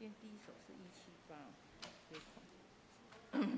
今天第一首是178，別款。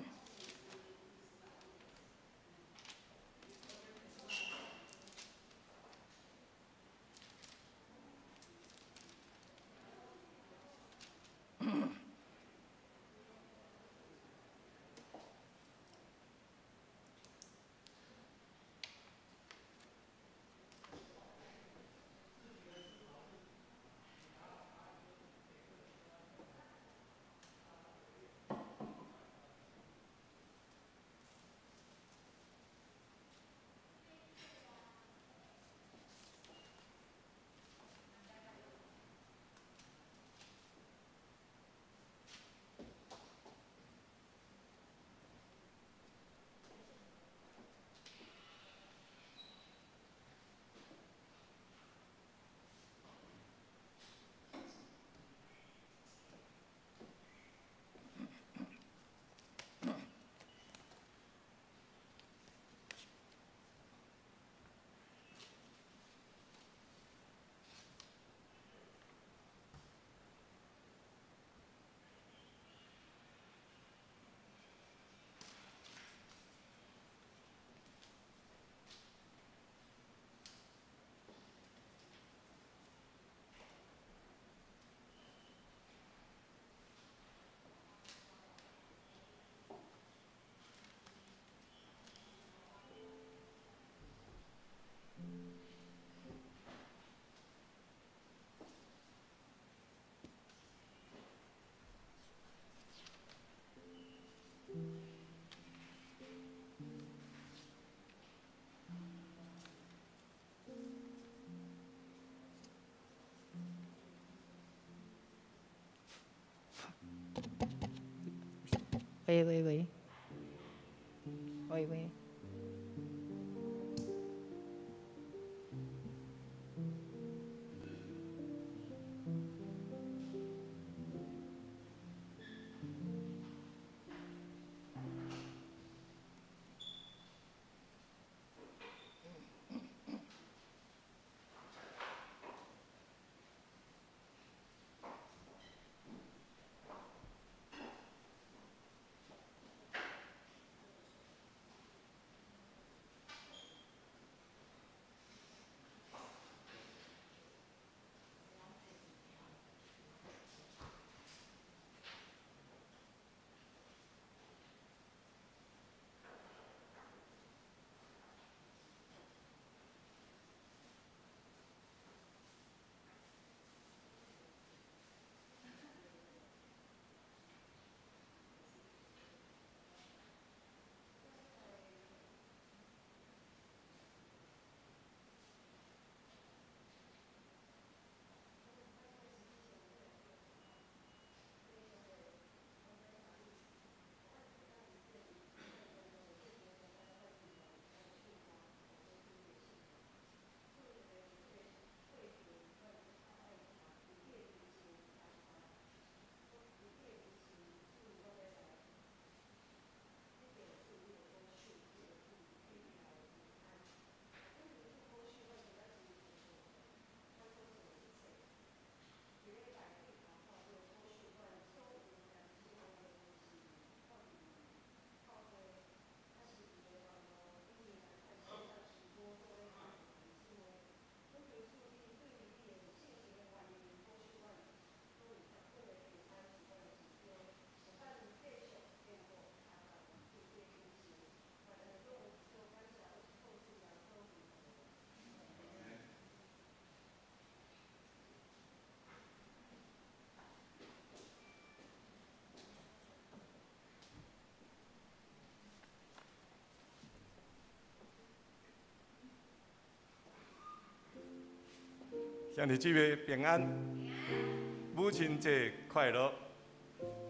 喂喂喂，喂喂。兄弟姊妹平安，母親節快樂！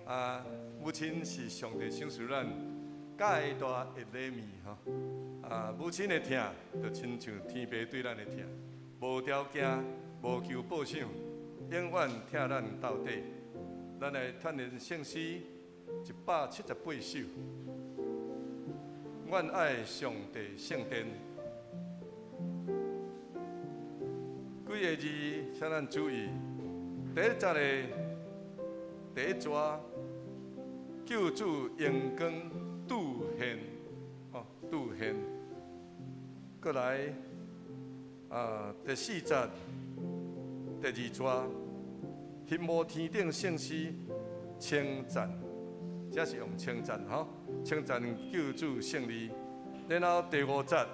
啊，母親是上帝賞賜咱蓋大的禮物吼。啊，母親的疼，就親像天父對咱的疼，無條件、無求報賞，永遠疼咱到底。咱來嘆念聖詩178首，阮愛上帝聖殿。幾个字，請咱注意。第一節的第一逝救主榮光拄現，吼，拄現。閣來啊，第四節第二逝欣慕天頂聖詩稱讚，這是用稱讚吼，稱讚救主勝利。然後第五節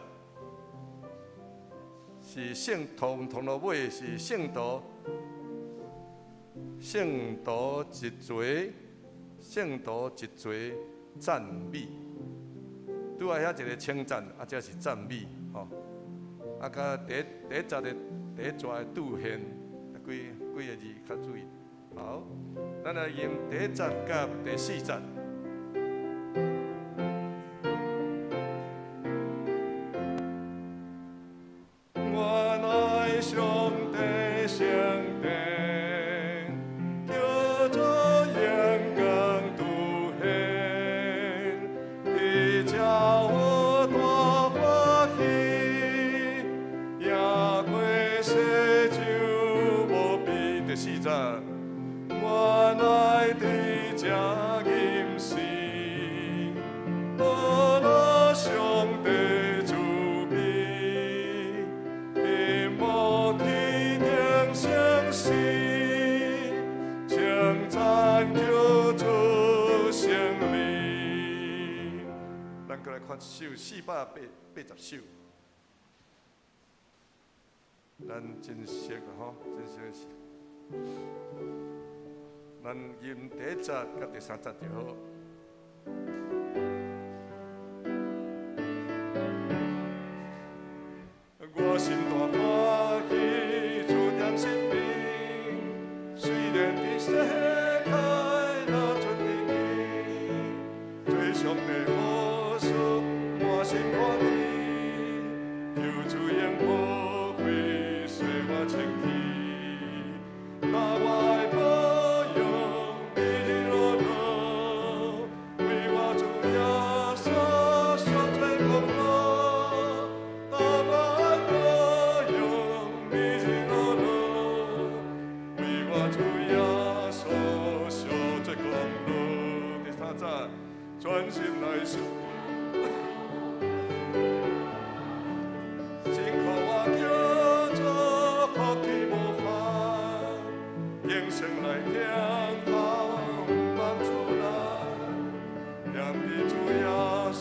是聖徒同落尾是聖徒，聖徒一齊，聖徒一齊讚美。拄仔遐一个稱讚，啊，這是讚美，吼。啊，佮第一節的第一逝的拄現，幾幾个字較注意。好，咱來念第一節佮第四節。原來上帝聖殿，叫做榮光拄現，佇這我大歡喜，贏過世上無比。第四節，原來佇這吟詩，多樂上帝慈悲，欣慕天頂聖詩，稱讚救主勝利。咱閣來看一首480首，咱真熟吼，真熟。咱吟第一節佮第三節就好。我心大歡喜，主踮身邊，雖然佇世界若出危機，做上帝好事，滿心歡喜，求主用寶血洗我清氣，那我的保養每日樂樂，為我主耶穌贖罪功勞，那我的保養每日樂樂，為我主耶穌贖罪功勞。第三節，專心來說。真可我叫做福氣無限，應聲來聽候望出來，念佇主耶穌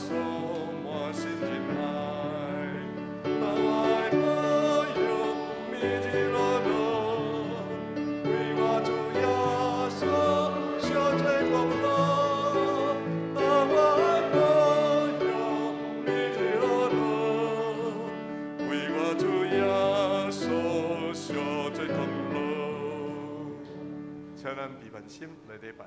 滿心仁愛，那我的保養每日樂樂，為我主耶穌贖罪功勞，那我的保養每日樂樂，為我主耶穌贖罪功勞。請咱閉目心來禮拜。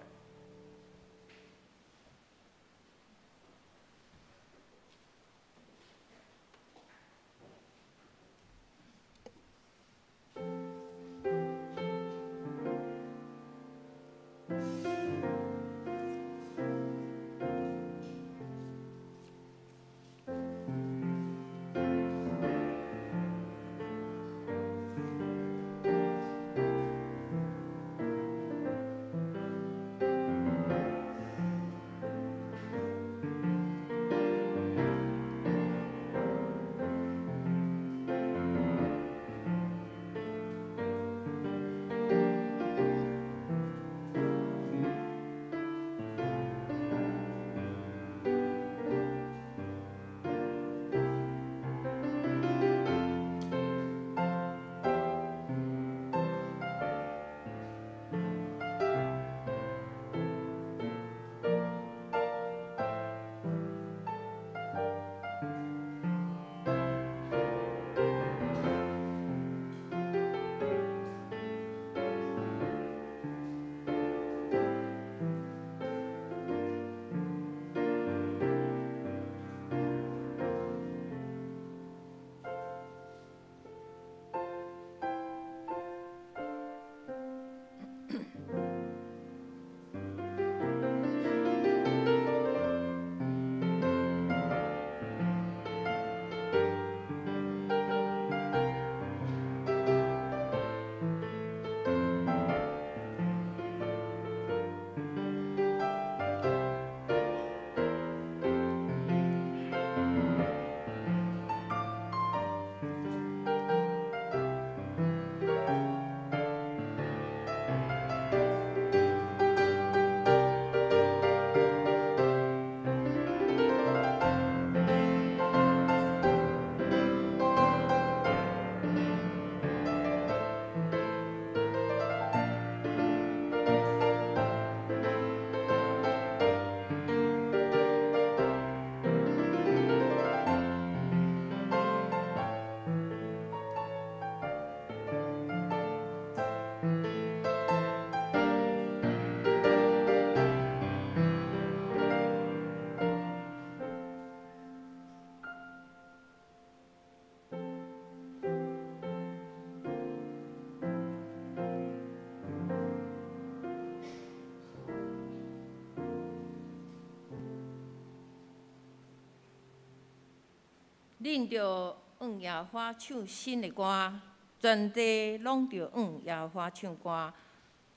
恁著向耶和华唱新的歌，全地攏著向耶和华唱歌，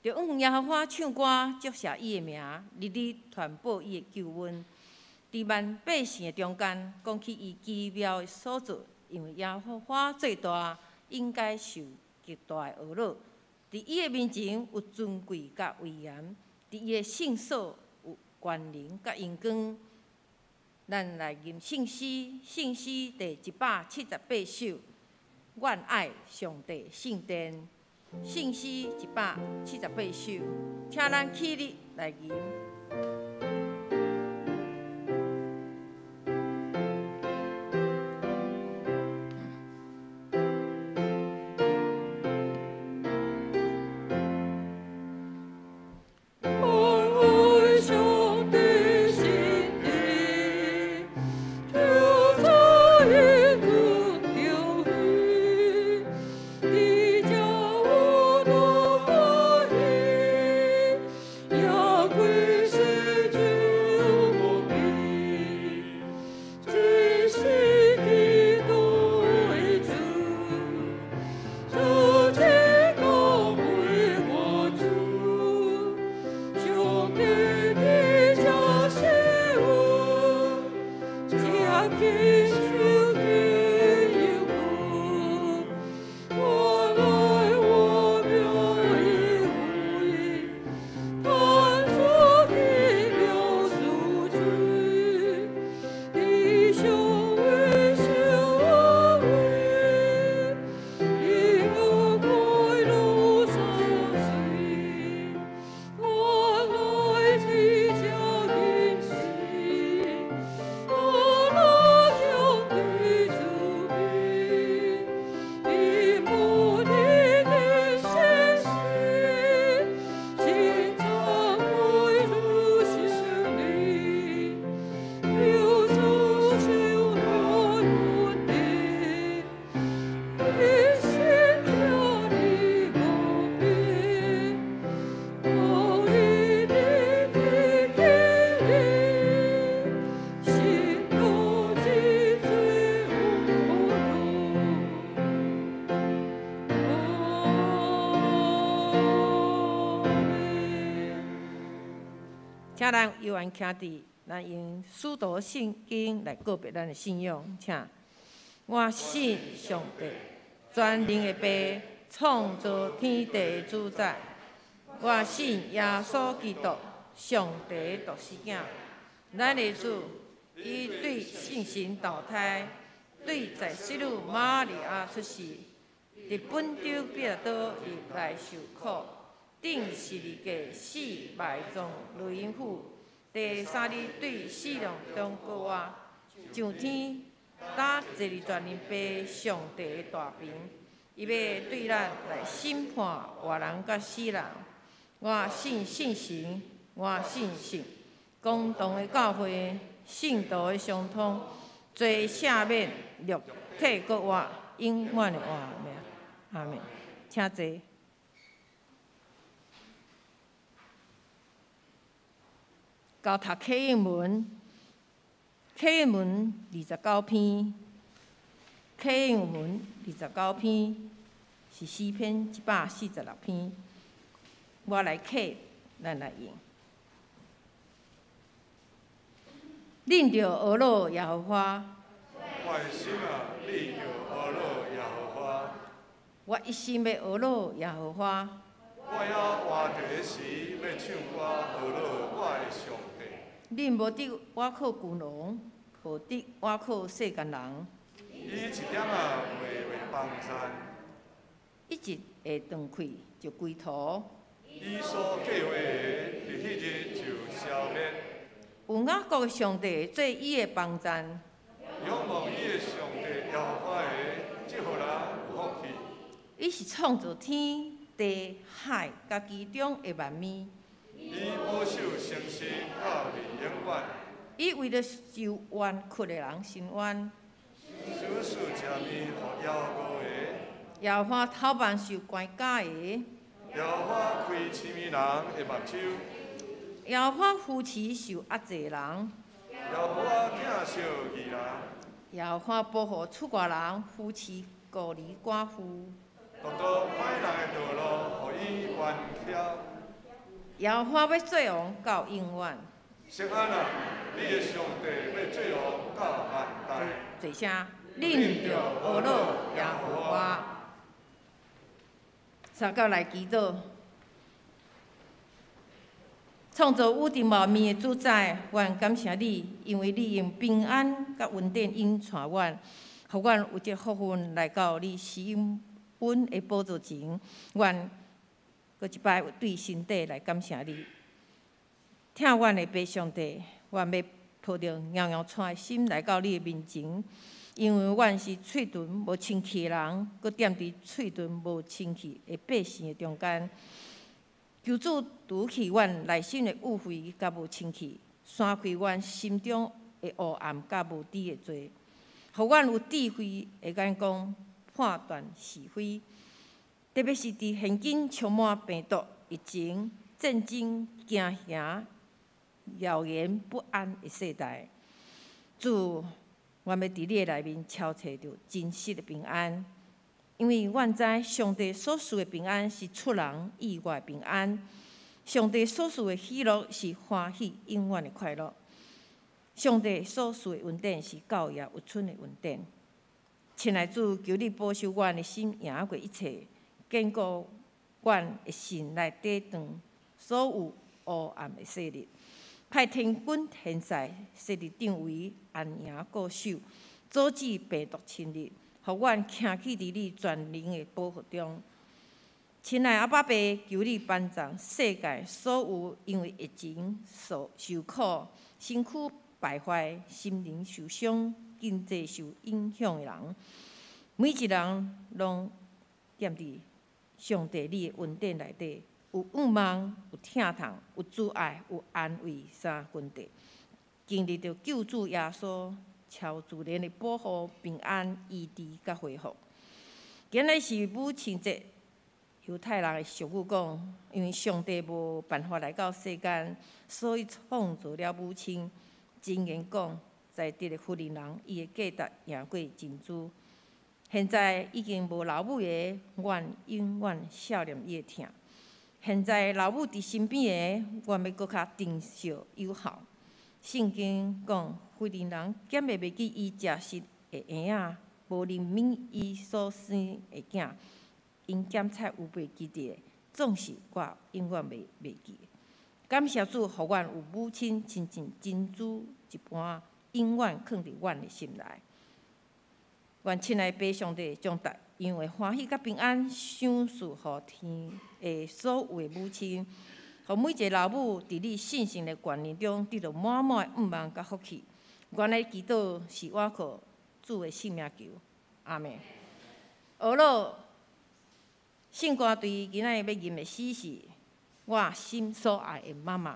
著向耶和华唱歌，祝谢伊的名，日日传报伊的救恩。伫万百姓的中间，讲起伊奇妙的所做，因为耶和华最大，应该受极大的呵咾。伫伊的面前有尊贵佮威严，伫伊的圣所有权能佮荣光。咱来吟圣诗，圣诗第178首，愿爱上帝圣殿。圣诗178首，请咱起立来吟。请咱犹原徛伫，咱用使徒信经来告白咱的信仰。请，我信上帝，全能的父，创造天地的主宰。我信耶稣基督，上帝的独生子，咱的主，伊对圣神投胎，对在圣女玛利亚出世，伫本丢彼拉多入来受苦。钉十字架死埋葬落阴府，第三日对死人中复活，上天，搭坐伫全能父上帝的大爿，伊欲对咱来审判活人佮死人。我信圣神，我信圣公同的教会，圣徒的相通，罪赦免，肉体复活，永远的活命。阿们。请坐。𠢕读启应文，启应文29篇，启应文29篇是诗篇146篇。我来启，咱来用。恁著呵咾耶和华。我的心啊，你著呵咾耶和华。我一心欲呵咾耶和华。我犹活著时，欲唱歌呵咾我的上帝。恁无得倚靠君王，无得倚靠世间人。伊一点仔袂会帮赞。伊一会断气就归土。伊所计划的，伫彼日就消灭。有雅各的上帝做伊的帮赞。仰望伊的上帝耶和华的，这予人有福气。伊是创造天地海佮其中的万物。伊保守诚实到伫永远。伊为著受冤屈的人伸冤。赏赐食物予枵饿的。耶和华透慢受关枷的。耶和华开痴迷人的目睭。耶和华扶持受压制的人。耶和华疼惜义人。耶和華保護厝外人，扶持孤兒寡婦。擋擋歹人的道路，予伊彎曲。耶和華欲做王到永遠。錫安啊，你的上帝欲做王到萬代。齊聲，恁著呵咾耶和華。三甲來祈禱。創造宇宙萬物的主宰，阮感謝你，因為你用平安佮恩典引帶阮，予阮有這福分來到你施恩的寶座前。阮閣一擺對心底來感謝你。疼阮的父上帝，阮欲抱著搖搖掣的心來到你的面前，因為阮是喙唇無清氣的人，閣踮佇喙唇無清氣的百姓的中間。求主除去阮內心的污穢佮無清氣，散開阮心中的黑暗佮無知的罪，予阮有智慧的眼光判斷是非。特別是佇現今充滿病毒、疫情、戰爭、驚嚇、謠言不安的世代，主，阮欲佇你的內面敲揣著真實的平安。因為阮知上帝所賜的平安是出人意外的平安，上帝所賜的喜樂是歡喜永遠的快樂，上帝所賜的恩典是教也有春的恩典。親愛主，求你保守阮的心贏過一切，堅固阮的心來抵擋所有黑暗的勢力，派天軍天使設佇頂位安營固守，阻止病毒侵入。予阮徛起佇你全能的保護中。親愛阿爸父，求你幫助世界所有因為疫情所受苦、身軀敗壞、心靈受傷、經濟受影響的人，每一人攏踮佇上帝你的恩典內底，有盼望、有疼痛、有慈愛、有安慰三群體，經歷著救主耶穌超自然的保護、平安、醫治佮恢復。今日是母親節，猶太人的俗語講，因為上帝無辦法來到世間，所以創造了母親。箴言講，在佇的婦人，伊的價值贏過珍珠。現在已經無老母的，阮永遠想念伊的疼。現在老母佇身邊的，阮欲閣較珍惜友好。聖經講，婦人減會袂記伊食食的嬰仔，無憐憫伊所生的囝，𪜶檢菜有袂記得的，總是我永遠袂記。感謝主，予阮有母親親像珍珠一般，永遠囥佇阮的心內。願親愛的父上帝將逐樣的歡喜佮平安賞賜予天下所有的母親，予每一个老母佇你聖聖的觀念中得著滿滿的盼望佮福氣。阮的祈禱是倚靠主的聖名求，阿們。呵咾聖歌隊今仔日欲吟的詩是我心所愛的媽媽。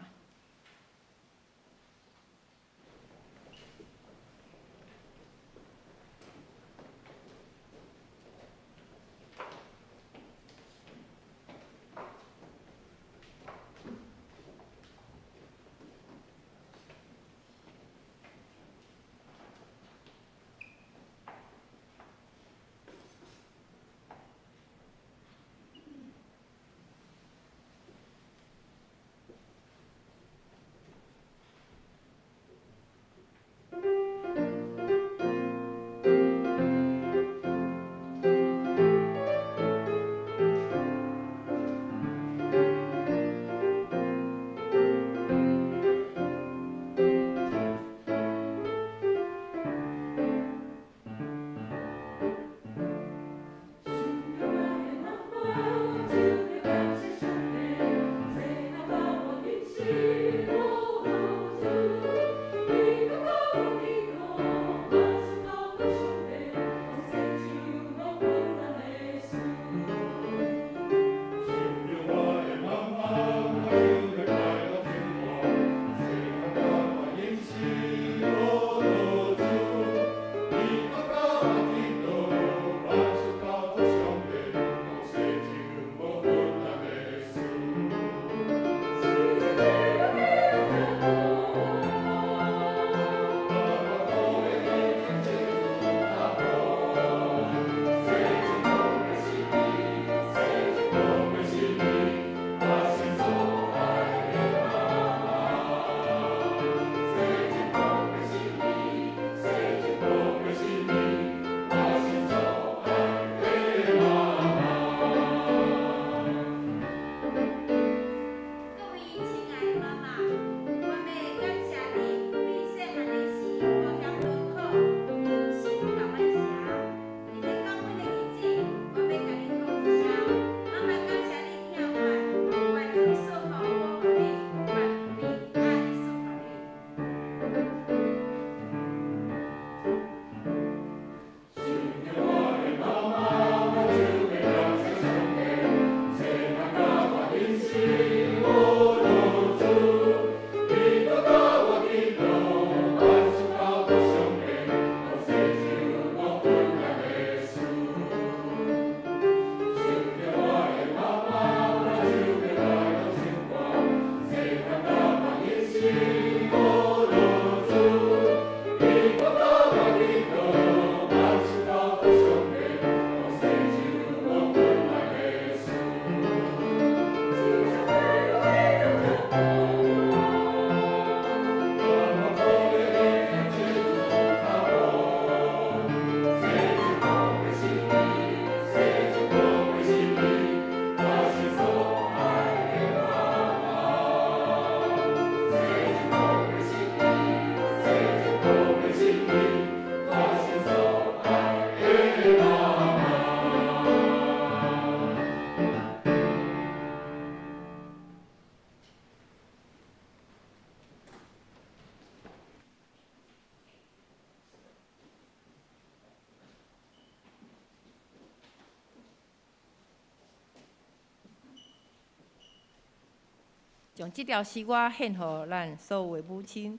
將這條詩歌獻予咱所有的母親。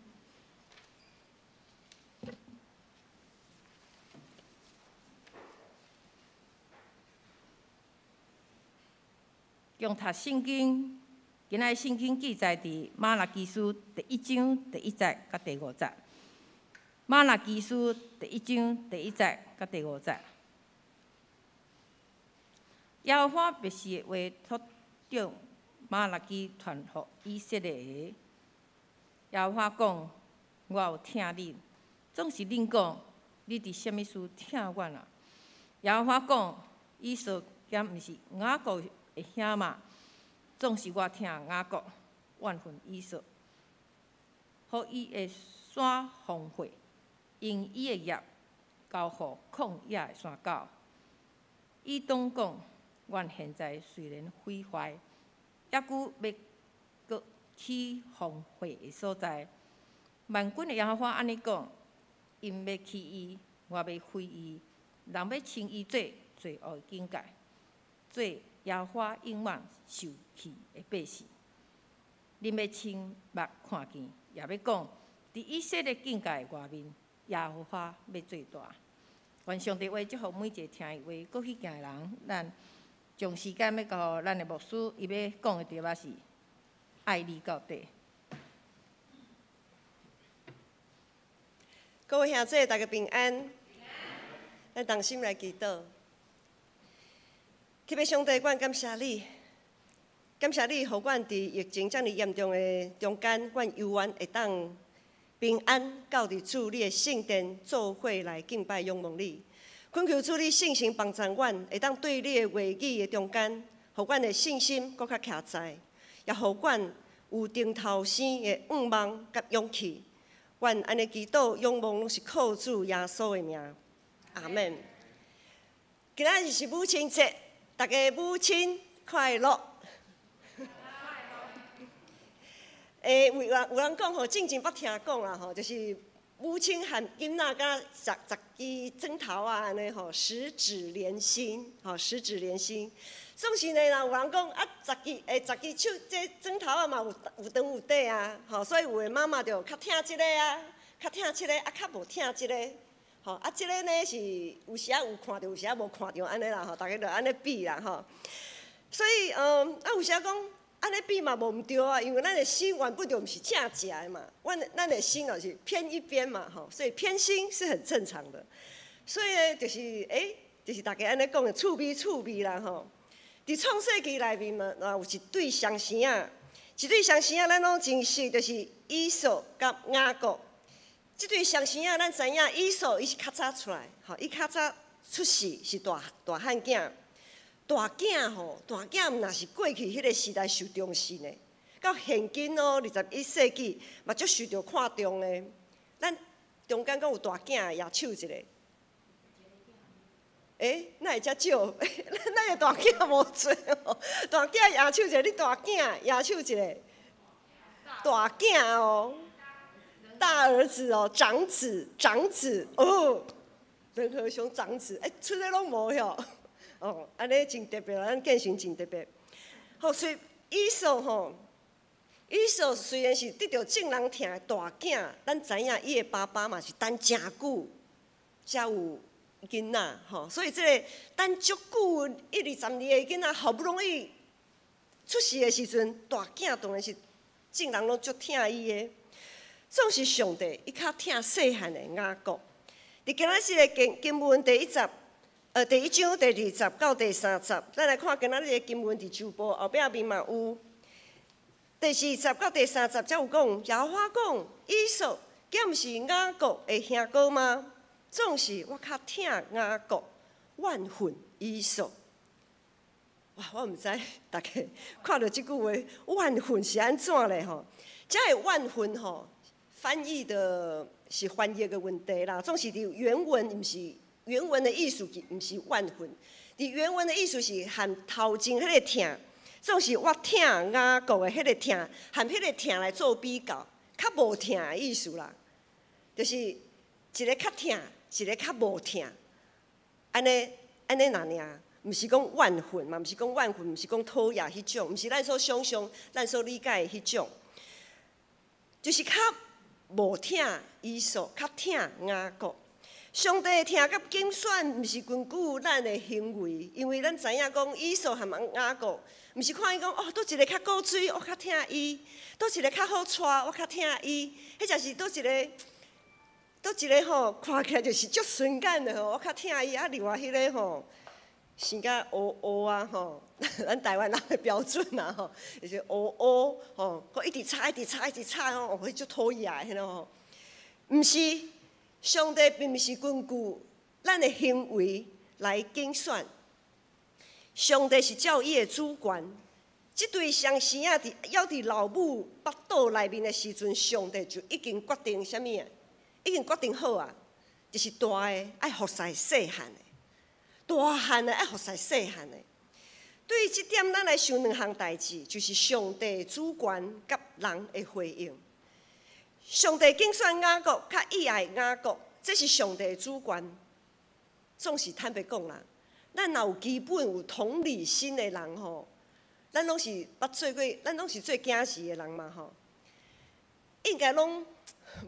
共讀聖經，今仔日聖經記載佇瑪拉基書第一章第一節佮第五節。瑪拉基書第一章第一節佮第五節。耶和華默示的話託著瑪拉基傳予以色列的。耶和華講：我有疼恁，總是恁講，你佇啥物事疼阮啊？耶和華講：以掃敢毋是雅各的兄嗎？總是我疼雅各，怨恨以掃，予伊的山荒廢，用伊的業交予曠野的山狗。以東講：阮現在雖然毀壞，猶閣欲閣起荒廢的所在。萬軍的耶和華按呢講：𪜶欲棄伊，我欲毀伊；人欲稱伊做罪惡的境界，做耶和華永遠受氣的百姓。恁欲親目看見，也欲講，佇以色列境界外面，耶和華欲做大。願上帝話祝福每一个聽伊話、閣去行的人。咱將時間欲交予咱的牧師，伊欲講的題目是愛你到底。各位兄弟，大家平安。咱同心來祈禱。特別上帝，阮感謝你，感謝你，予阮佇疫情遮爾嚴重的中間，阮猶原會當平安到佇主你的聖殿做伙來敬拜仰望你。懇求主你聖神幫助阮，會當對你的話語的中間，予阮的信心閣較徛在，也予阮有頂頭生的願望佮勇氣。阮按呢祈禱仰望，攏是靠主耶穌的名。阿們。今仔日是母親節，大家母親快樂。有人有人講吼，進前捌聽講啦吼，就是母親和囡仔敢若十十支指頭仔按呢吼，十指連心，吼，十指連心。總是呢，若有人講啊，十支十支手這指頭仔嘛有有長有短啊，吼，所以有的媽媽就較疼這個啊，較疼這個啊，較無疼這個，吼，啊，這個呢是有時仔有看著，有時仔無看著按呢啦吼，大家就按呢比啦吼。所以，啊，有時仔講按呢比嘛無毋對啊，因為咱的心原本就毋是正直的嘛，阮咱的心就是偏一邊嘛，吼，所以偏心是很正常的。所以呢，就是，就是大家按呢講的趣味趣味啦，吼。佇創世記內面嘛，有一對雙生仔，一對雙生仔，咱攏真熟，就是以掃佮雅各。這對雙生仔，咱知影以掃伊是較早出來，吼，伊較早出世是大大漢囝，大囝吼，大囝毋若是過去彼個時代受重視呢，到現今哦，21世紀嘛足受著看重的。咱中間閣有大囝舉手一下。哪會遮少？咱的大囝無濟哦。大囝舉手一個，你大囝舉手一個。大囝哦，大兒子哦，長子，長子哦，仁和兄長子，出來攏無囂。哦，按呢真特別，咱建成真特別。好，所以以掃吼，以掃雖然是得著眾人疼的大囝，咱知影伊的爸爸嘛是等誠久才有囡仔吼，所以這個等足久一二十年的囡仔，好不容易出世的時陣，大囝當然是眾人攏足疼伊的。總是上帝，伊較疼細漢的雅各。佇今仔日的經經文第一節，第一章第二節到第三節，咱來看今仔日的經文佇周報後壁面嘛有。第四節到第三節才有講，耶和華講，以掃敢毋是雅各的兄哥嗎？總是我較疼雅各，怨恨以掃。哇，我毋知大家看著這句話，怨恨是按怎咧吼？這个怨恨吼，翻譯的是翻譯的問題啦。總是佇原文毋是原文的意思，毋是怨恨。佇原文的意思是含頭前彼個疼，總是我疼雅各的彼個疼，含彼個疼來做比較，較無疼的意思啦，就是一個較疼，一個較無疼，按呢按呢爾爾。毋是講怨恨嘛，毋是講怨恨，毋是講討厭彼種，毋是咱所想象、咱所理解的彼種，就是較無疼以掃，較疼雅各。上帝的疼佮揀選，毋是根據咱的行為，因為咱知影講以掃和雅各，毋是看伊講哦，佗一个較古錐，我較疼伊；佗一个較好娶，我較疼伊。彼者是佗一个，佗一个吼，看起來就是足順眼的吼，我較疼伊。啊，另外彼个吼，生甲烏烏啊吼，咱台灣人的標準啊吼，就是烏烏吼，閣一直吵，一直吵，一直吵吼，哦，彼足討厭的彼種吼。毋是，上帝並毋是根據咱的行為來揀選，上帝是照伊的主權。這對雙生仔佇猶佇老母腹肚內面的時陣，上帝就已經決定啥物啊？已經決定好啊，就是大的愛服侍細漢的。大漢的愛服侍細漢的。對這點，咱來想兩項代誌，就是上帝主權佮人的回應。上帝揀選雅各，較意愛雅各，這是上帝的主權。總是坦白講啦，咱若有基本有同理心的人吼，咱攏是捌做過，咱攏是做囝兒的人嘛吼，應該攏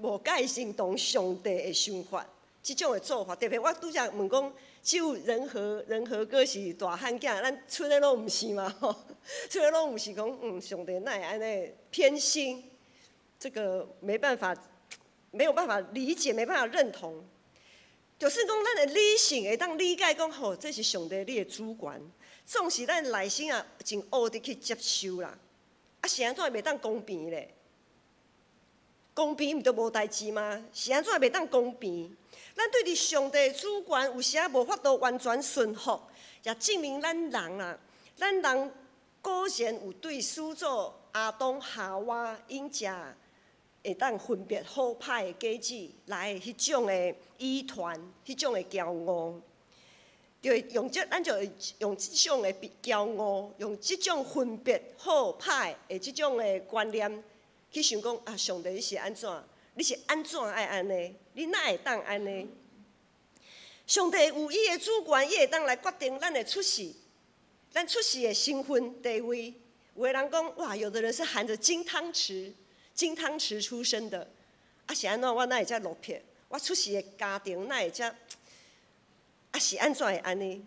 無介認同上帝的想法，這種的做法。特別我拄才問講，只有仁和仁和哥是大漢囝，咱賰的攏毋是嘛吼，賰的攏毋是講，上帝哪會按呢偏心？這個沒辦法，沒有辦法理解，沒辦法認同。就是講，咱的理性會當理解講，吼，這是上帝你的主權，總是咱內心啊真烏直去接受啦。啊，是按怎袂當公平咧？公平毋就無代誌嗎？是按怎袂當公平？咱對佇上帝的主權有時仔無法度完全順服，也證明咱人啊，咱人果然有對始祖亞當夏娃𪜶食會當分別好歹的果子來的彼種的異端，彼種的驕傲，就會用這，咱就會用這種的驕傲，用這種分別好歹的這種的觀念去想講啊，上帝你是按怎？你是按怎愛按呢？你哪會當按呢？上帝有伊的主權，伊會當來決定咱的出世，咱出世的身份地位。有的人講哇，有的人是含著金湯匙。金湯匙出生的，啊是按怎？我哪會遮落魄？我出世的家庭哪會遮？啊是按怎會按呢？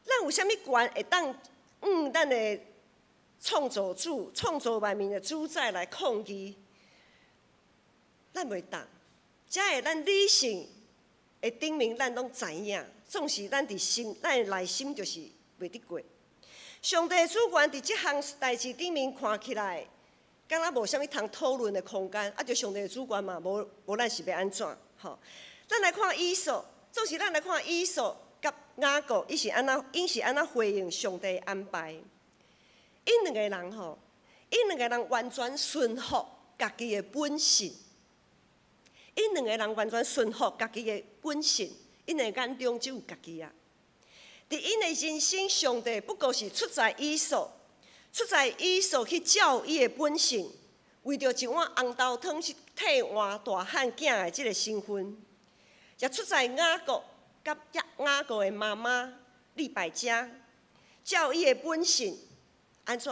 咱有啥物權會當咱的創造主、創造萬民的主宰來抗議？咱袂當，才會咱理性的頂面，咱攏知影，總是咱佇心，咱的內心就是袂得過。上帝主權佇這項代誌頂面看起來，敢若無啥物通討論的空間，啊，就上帝的主權嘛，無無咱是欲按怎？吼，咱來看以掃，總是咱來看以掃佮雅各，伊是按怎，𪜶是按怎回應上帝安排？𪜶兩個人吼，𪜶兩個人完全順服家己的本性。𪜶兩個人完全順服家己的本性，𪜶的眼中只有家己啊。佇𪜶的人生，上帝不過是出在以掃。出在以掃去照伊的本性，為著一碗紅豆湯去替換大漢囝的這個身份，也出在雅各佮雅各的媽媽利百加，照伊的本性，按怎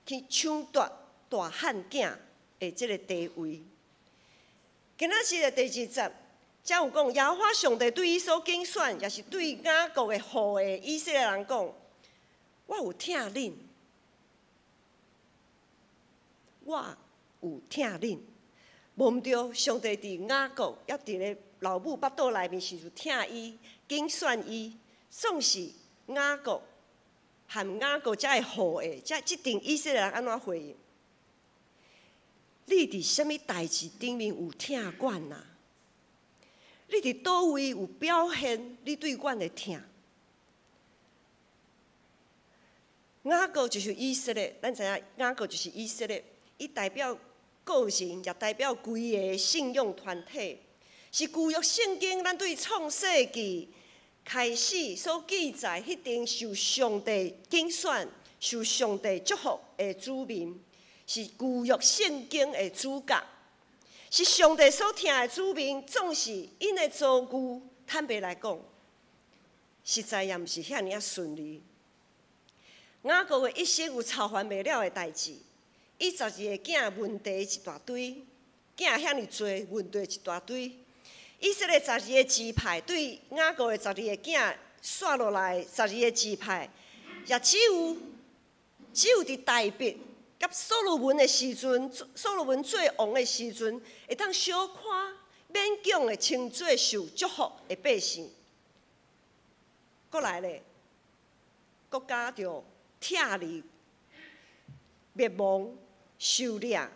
去搶奪大漢囝的這個地位。今仔日的第二節，才有講耶和華上帝對伊所揀選，也是對雅各的後裔以色列人講：我有疼恁。我有疼恁，無毋對，上帝佇雅各猶佇咧老母腹肚內面時就疼伊，揀選伊，總是雅各和雅各遮的後裔，遮這陣以色列人按怎回應？你佇啥物代誌頂面有疼阮啊？你佇佗位有表現你對阮的疼？雅各就是以色列，咱知影雅各就是以色列。伊代表個人，也代表規个信仰團體，是舊約聖經咱對創世紀開始所記載，彼陣受上帝揀選、受上帝祝福的子民，是舊約聖經的主角，是上帝所疼的子民，總是𪜶的遭遇，坦白來講，實在也毋是遐爾仔順利。雅各的一生有操煩袂了的代誌，伊十二个囝問題一大堆，囝遐爾濟，問題一大堆。以色列十二个支派對雅各的十二個囝煞落來，十二个支派也只有佇大衛佮所羅門的時陣，所羅門做王的時陣，會當小可勉強的稱做受祝福的百姓。閣來咧，國家就拆離、滅亡、受掠，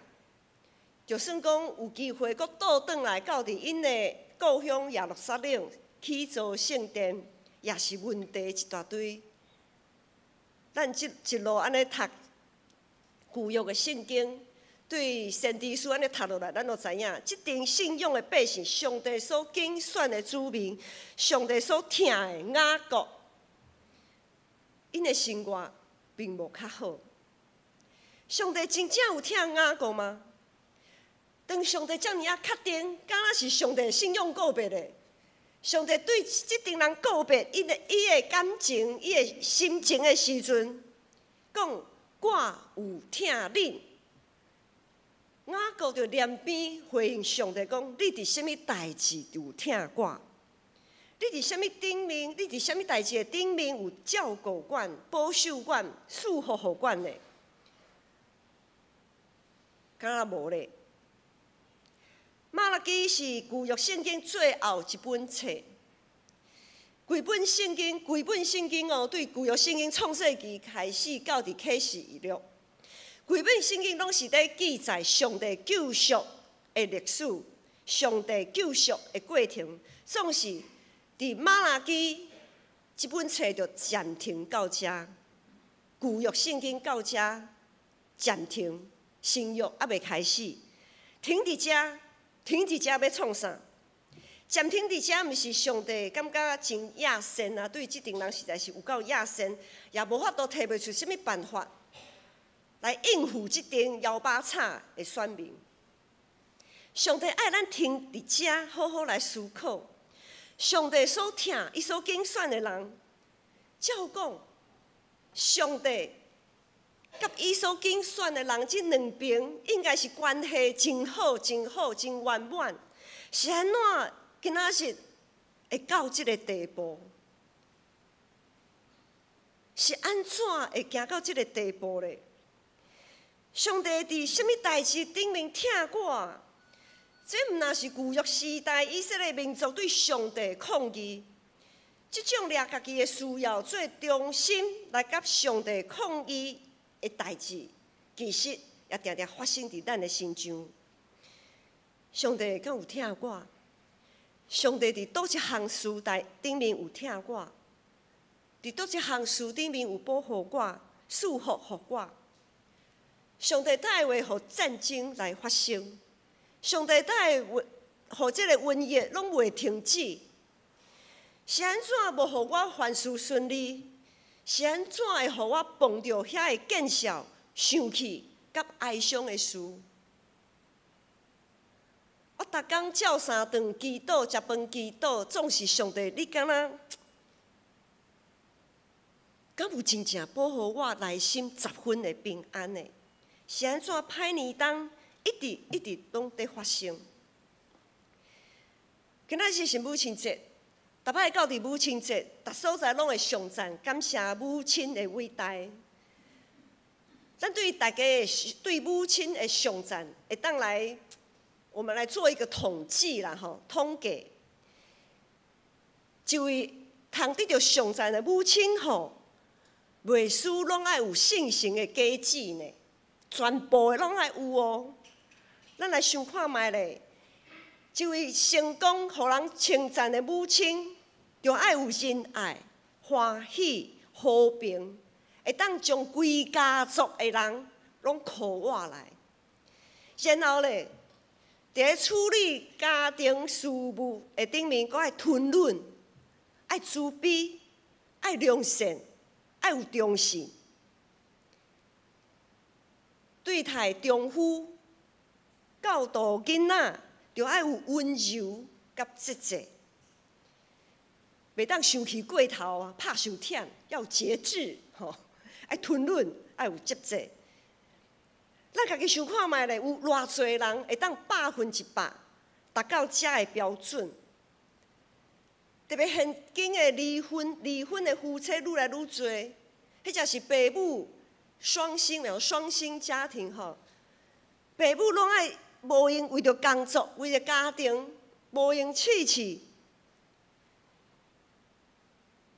就算講有機會閣倒轉來到佇𪜶的故鄉耶路撒冷起造聖殿，也是問題一大堆。咱這一路按呢讀舊約的聖經，對先知書按呢讀落來，咱就知影，這陣信仰的百姓，上帝所揀選的子民，上帝所疼的雅各，𪜶的生活並無較好。上帝真正有疼雅各嗎？當上帝遮爾仔確定，敢若是上帝信仰告別的。上帝對這陣人告別，伊的感情、伊的心情的時陣，講我有疼恁。雅各就連邊回應上帝講：你佇啥物代誌有疼我？你佇啥物頂面？你佇啥物代誌的頂面有照顧阮、保守阮、賜福予阮的？敢若無咧？瑪拉基是舊約聖經最後一本冊，規本聖經，規本聖經哦，對舊約聖經創世記開始到佇啟示錄，規本聖經攏是佇記載上帝救贖的歷史，上帝救贖的過程，總是佇瑪拉基這本冊就暫停到遮，舊約聖經到遮暫停，新約猶未開始，停佇遮。停佇遮欲創啥？暫停佇遮，毋是上帝感覺真野心啊？對這陣人實在是有夠野心，也無法度提袂出啥物辦法來應付這陣枵飽慘的選民。上帝愛咱停佇遮，好好來思考。上帝所疼、伊所揀選的人，照講，上帝佮伊所揀選的人，這兩邊應該是關係真好、真好、真圓滿。是按怎今仔日會到這个地步？是按怎會行到這个地步咧？上帝佇啥物代誌頂面疼我？這毋但是舊約時代以色列民族對上帝抗議，這種掠家己的需要做中心來佮上帝抗議的代誌，其實也定定發生佇咱的身上。上帝敢有疼我？上帝佇佗一項事代頂面有疼我？佇佗一項事頂面有保護我、賜福予我？上帝哪會予戰爭來發生？上帝哪會予這個瘟疫攏袂停止？是按怎無予我凡事順利？是按怎會予我碰著遐个見笑、生氣佮哀傷的事？我逐工照三頓祈禱、食飯祈禱，總是上帝，你敢若敢有真正保護我內心十分的平安的？是按怎歹年冬一直一直攏佇發生？今仔日是母親節。逐擺到佇母親節，逐所在攏會頌讚感謝母親的偉大。咱對大家的對母親的頌讚，會當來，我們來做一個統計啦，吼，統計。一位通得著頌讚的母親吼，袂輸攏愛有聖神的加持呢，全部的攏愛有哦。咱來想看覓咧，一位成功予人稱讚的母親，就愛有仁愛、歡喜、和平，會當將規家族的人攏箍倚來。然後咧，佇咧處理家庭事務的頂面，閣愛吞忍、愛慈悲、愛良善、愛有忠信，對待丈夫、教導囡仔，就愛有溫柔佮節制。袂當生氣過頭啊，拍傷忝，要節制吼，愛吞忍，愛有節制。咱家己想看覓咧，有偌濟人會當100%達到遮的標準？特別現今的離婚，離婚的夫妻愈來愈濟，彼才是爸母雙薪，有雙薪家庭吼，爸母攏愛無閒為著工作，為著家庭，無閒試試。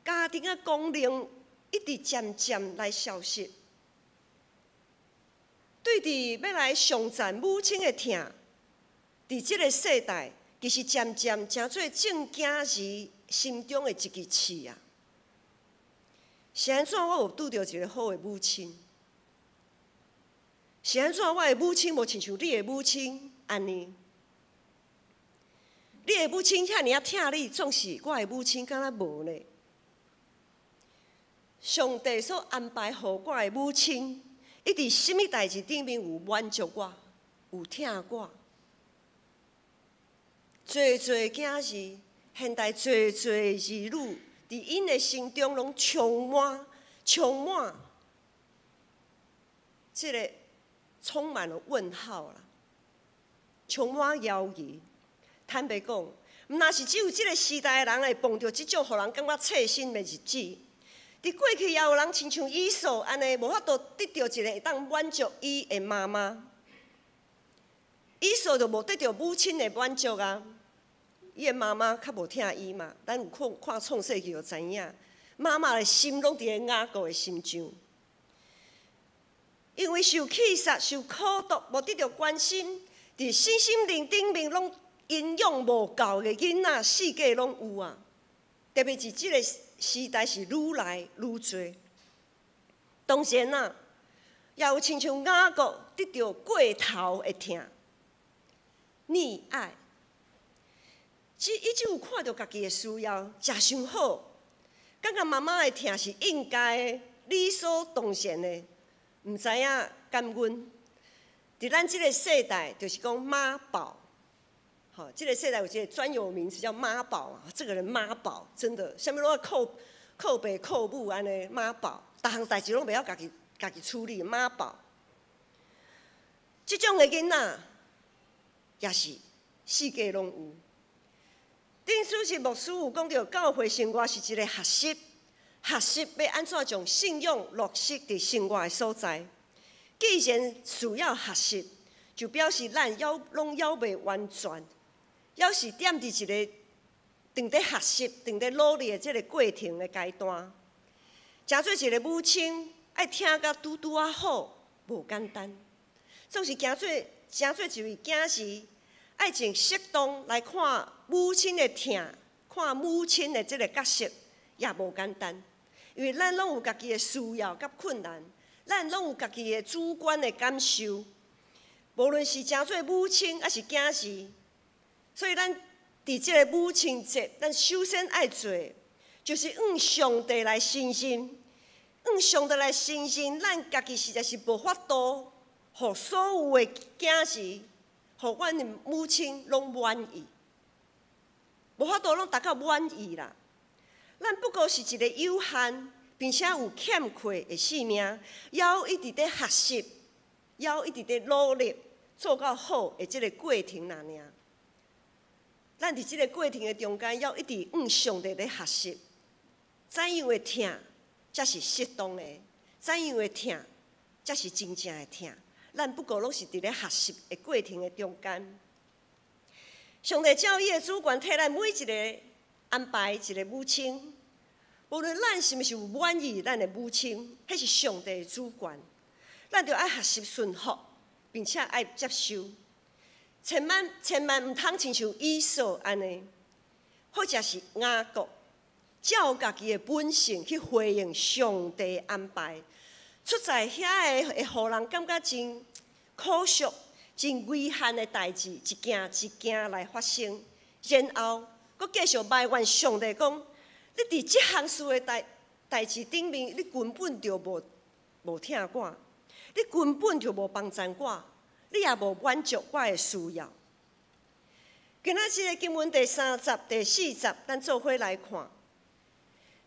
家庭的功能一直漸漸來消失。對佇欲來頌讚母親的疼，佇這个世代，其實漸漸成做眾囝兒心中的一支刺啊。是按怎我有拄著一个好的母親？是按怎我的母親無親像你的母親按呢？你的母親遐爾仔疼你，總是我的母親敢若無呢？上帝所安排予我的母親，伊佇啥物代誌頂面有滿足我，有疼我。濟濟囝兒，現代濟濟兒女，佇𪜶的心中攏充滿、充滿，這个充滿了問號啦，充滿猶疑。坦白講，毋若是只有這个時代的人會碰著這種予人感覺刺心的日子。佇過去也有人親像以掃按呢，無法度得著一个會當滿足伊的媽媽。以掃就無得著母親的滿足啊！伊的媽媽較無疼伊嘛。咱有看看創世記就知影，媽媽的心攏佇咧雅各的身上，因為受氣殺、受苦毒，無得著關心，佇身心靈頂面攏營養無夠的囡仔，四界攏有啊！特別是這个時代是愈來愈濟，當然啊，也有親像雅各得著過頭的疼、溺愛，伊只有看著家己的需要，食傷好，感覺媽媽的疼是應該的、理所當然的，毋知影感恩。佇咱這个世代，就是講媽寶。吼，這个世代有一个專有名詞叫媽寶啊，這個人媽寶，真的，啥物攏愛靠靠爸靠母按呢，媽寶，逐項代誌攏袂曉家己處理，媽寶。這種的囡仔也是四界攏有。頂主席牧師有講著，教會生活是一个學習，學習欲按怎將信仰落實佇生活的所在。既然需要學習，就表示咱猶攏猶未完全。猶是踮佇一个正佇學習、正佇努力的這个過程的階段。成做一个母親，愛疼甲拄拄仔好，無簡單。總是行做，成做一位囝兒，愛從適當來看母親的疼，看母親的這个角色，也無簡單。因為咱攏有家己的需要佮困難，咱攏有家己的主觀的感受。無論是成做母親，抑是囝兒。所以咱佇這个母親節，咱首先愛做，就是向上帝來承認，向上帝來承認，咱家己實在是無法度，予所有的囝兒，予阮的母親攏滿意，無法度攏達到滿意啦。咱不過是一个有限，並且有欠缺的生命，猶一直佇學習，猶一直佇努力做到好的這个過程爾爾。咱佇這个過程的中間，猶一直向上帝咧學習，怎樣的疼才是適當的，怎樣的疼才是真正的疼。咱不過攏是佇咧學習的過程的中間。上帝照伊的主權，替咱每一个安排一个母親，無論咱是毋是有滿意咱的母親，彼是上帝的主權，咱著愛學習順服，並且愛接受。千萬千萬毋通親像以掃按呢，或者是雅各，照家己的本性去回應上帝安排，出在遐个會予人感覺真可惜、真遺憾的代誌，一件一件來發生，然後閣繼續埋怨上帝講：你佇這項事的代誌頂面，你根本就無疼我，你根本就無幫贊我。你也無滿足我的需要。今仔這个經文第三節、第四節，咱做伙來看。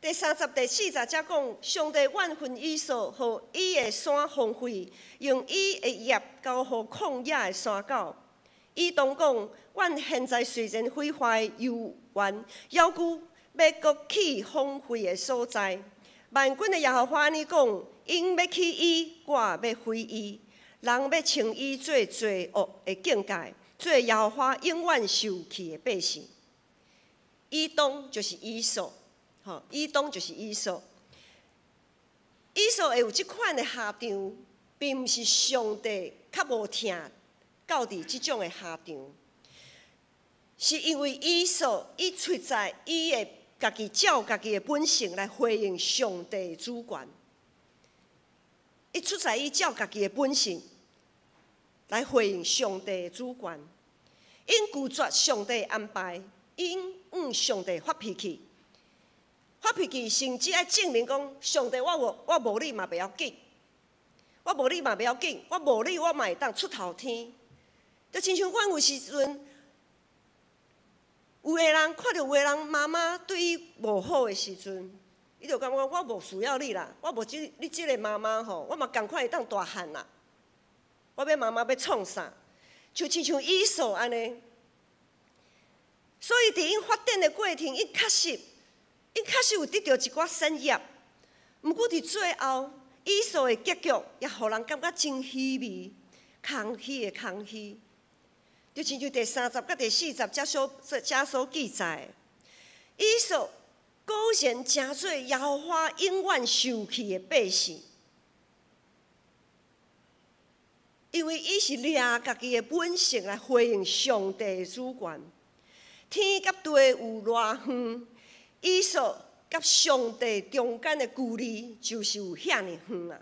第三節、第四節才講，上帝怨恨以掃，予伊的山荒廢，用伊的業交予曠野的山狗。以東講，阮現在雖然毀壞猶原，猶閣欲閣起荒廢的所在。萬軍的耶和華按呢講，𪜶欲起伊，我欲毀伊。人欲稱伊做罪惡的境界，做耶和華永遠受氣的百姓。以東就是以掃，吼，以東就是以掃。以掃會有這款的下場，並毋是上帝較無疼到佇這種的下場，是因為以掃伊出在伊的家己照家己的本性來回應上帝的主權。伊出在伊照家己的本性來回應上帝的主權，𪜶拒絕上帝安排，𪜶向上帝發脾氣，發脾氣甚至愛證明講，上帝我無我無你嘛袂要緊，我無你嘛袂要緊，我無你我嘛會當出頭天。就親像阮有時陣，有的人看著有的人媽媽對伊無好的時陣，伊就感覺我無需要你啦，我無這你這个媽媽吼，我嘛仝款會當大漢啦。我欲媽媽欲創啥？就親像以掃按呢。所以佇𪜶發展的過程，𪜶確實有得著一寡產業。毋過佇最後，以掃的結局也予人感覺真虛微、空虛的空虛。就親像第三節佮第四節遮所記載，以掃果然成做耶和華永遠受氣的百姓，因為伊是掠家己的本性來回應上帝的主權。天佮地有偌遠，以掃佮上帝中間的距離就是有遐爾遠啊！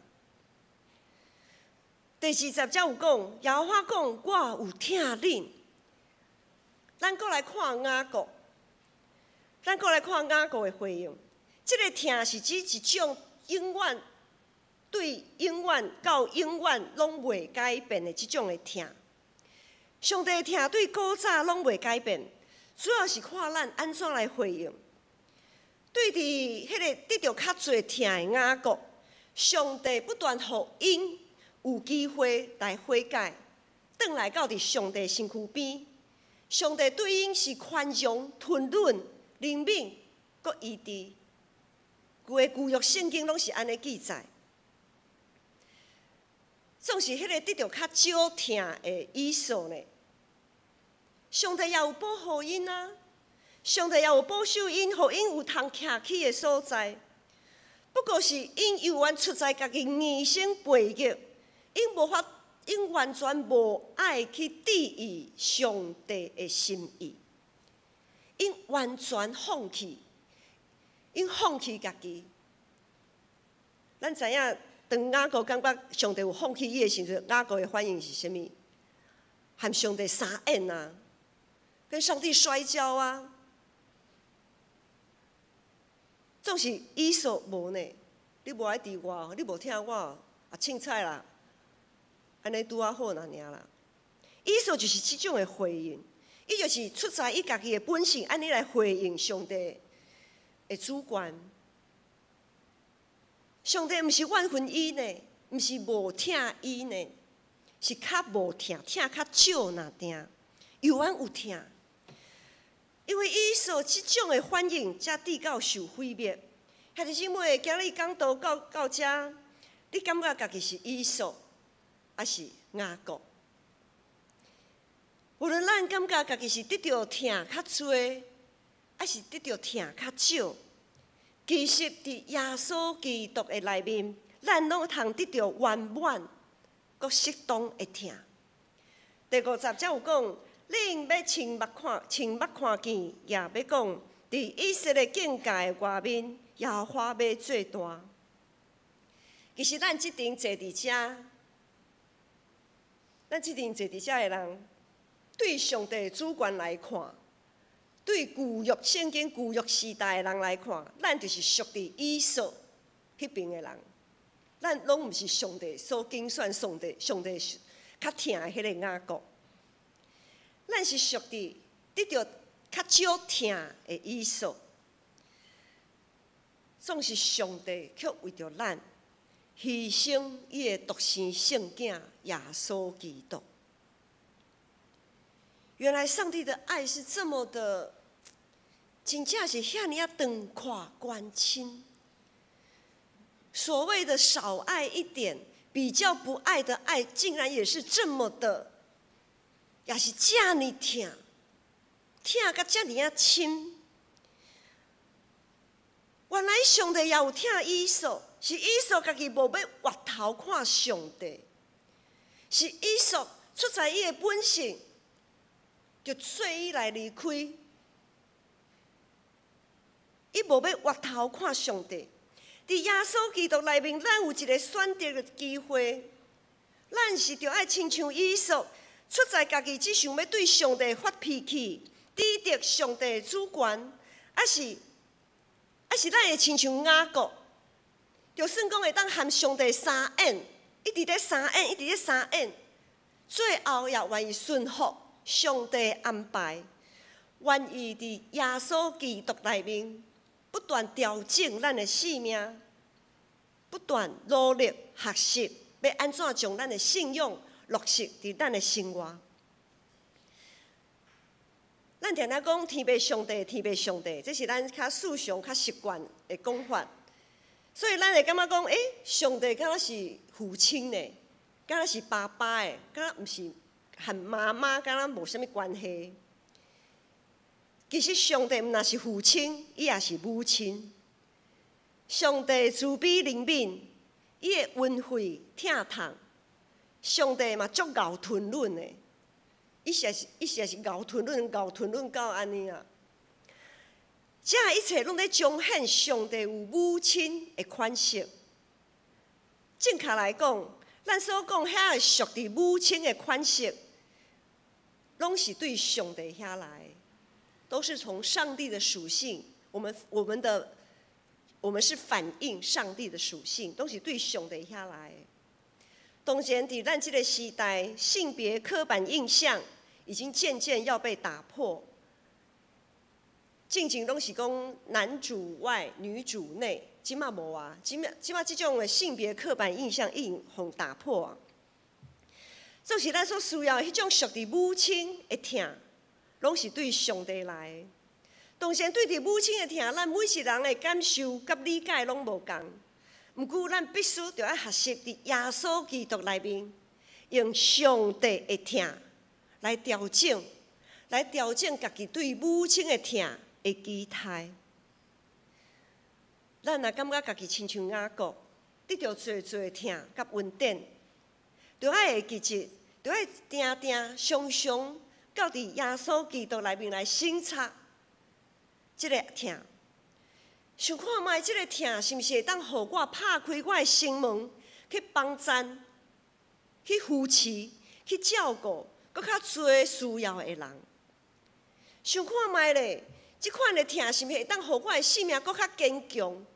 第二節才有講，耶和華講，我有疼恁。咱閣來看雅各，咱閣來看雅各的回應。這个疼是指一種永遠對永遠到永遠攏袂改變的這種的疼。上帝的疼對古早攏袂改變，主要是看咱按怎來回應。對佇彼个得著較濟疼的雅各，上帝不斷予𪜶有機會來悔改，轉來到佇上帝身軀邊。上帝對𪜶是寬容、吞忍、憐憫、閣醫治。規个舊約聖經攏是按呢記載。總是彼个得著較少疼的以掃呢，上帝也有保護𪜶啊，上帝也有保守𪜶，予𪜶有通徛起的所在。不過是𪜶猶原出在家己硬性背逆。𪜶無法，𪜶完全無愛去注意上帝的心意，𪜶完全放棄，𪜶放棄家己。咱知影，當雅各感覺上帝有放棄伊的時陣，雅各的反應是啥物？和上帝相演啊，跟上帝摔跤啊。總是以掃無呢，你無愛佇我，你無疼我，啊，凊彩啦。按呢拄仔好爾爾啦。以掃就是這種的回應，伊就是出在伊家己的本性，按呢來回應上帝的主權。上帝毋是怨恨伊呢，毋是無疼伊呢，是較無疼，疼較少爾爾，猶原有疼。因為以掃這種的反應，才致到受毀滅。兄弟姊妹，今日講道到到遮，你感覺家己是以掃，抑是雅各？無論咱感覺家己是得著疼較濟，抑是得著疼較少，其實佇耶穌基督的內面，咱攏通得著圓滿、閣適當的疼。第五節才有講，恁欲親目看，親目看見，也欲講，佇以色列境界的外面，耶和華欲做大。其實咱這陣坐佇遮，咱這陣坐佇遮的人，對上帝的主權來看，對舊約聖經舊約時代的人來看，咱就是屬佇以掃彼邊的人，咱攏毋是上帝所揀選、上帝較疼的彼個雅各，咱是屬佇得著較少疼的以掃。總是上帝卻為著咱犧牲伊的獨生聖囝耶穌基督。原來上帝的愛是這麼的，真正是遐爾仔長闊關深。所謂的少愛一點，比較不愛的愛，竟然也是這麼的，也是遮爾疼，疼甲遮爾仔深。原來上帝也有疼以掃，是以掃家己無欲回頭看上帝，是以掃出在伊的本性，就說伊來離開，伊無欲回頭看上帝。佇耶穌基督內面，咱有一个選擇的機會，咱是著愛親像以掃，出在家己只想欲對上帝發脾氣，抵擋上帝的主權，抑是咱會親像雅各，就算講會當和上帝相演，一直咧相演，一直咧相演，最後也願意順服上帝安排，願意佇耶穌基督內面不斷調整咱的生命，不斷努力學習，欲按怎將咱的信仰落實佇咱的生活。咱定定講天父上帝，天父上帝，這是咱較世常、較習慣的講法。所以咱會感覺講，上帝敢若是父親呢，敢若是爸爸的，敢若毋是和媽媽敢若無啥物關係。其實上帝毋但是父親，伊也是母親。上帝慈悲憐憫，伊會恩惠疼痛。上帝嘛足𠢕吞忍的，伊實在是𠢕吞忍，𠢕吞忍到按呢啊！這一切攏咧彰顯上帝有母親的款式。正確來講，咱所講遐个屬佇母親的款式，攏是對上帝遐來，都是從上帝的屬性。我們是反映上帝的屬性，都是對上帝遐來。當然，佇咱這個時代，性別刻板印象已經漸漸要被打破。進前攏是講男主外女主內，這馬無啊，這馬這種的性別刻板印象已經予打破啊。就是咱所需要的彼種屬佇母親的疼，攏是對上帝來的。當然，對佇母親的疼，咱每一人的感受佮理解攏無仝。毋過，咱必須著愛學習佇耶穌基督內面，用上帝的疼來調整，來調整家己對母親的疼的期待。咱若感覺家己親像雅各，得著濟濟疼佮恩典，著愛會記得，著愛定定常常到佇耶穌基督內面來省察這个疼。想看覓這个疼是毋是會當予我拍開我的心門，去幫贊、去扶持、去照顧閣較濟需要的人？想看覓咧，這款的疼是毋是會當予我的生命閣較堅強？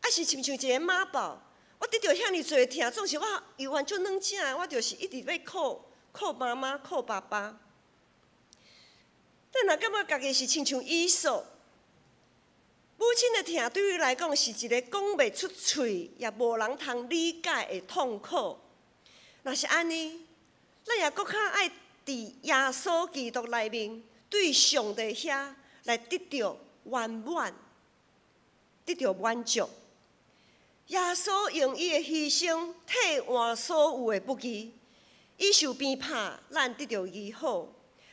抑是親像一个媽寶，我得著遐爾濟疼，總是我猶原足軟正的，我就是一直欲靠靠媽媽、靠爸爸。咱若感覺家己是親像以掃，母親的疼對伊來講是一个講袂出喙，也無人通理解的痛苦。若是按呢，咱也閣較愛佇耶穌基督內面，對上帝遐來得著圓滿，得著滿足。耶穌用伊的犧牲替換所有的不義，伊受鞭拍，咱得著醫好；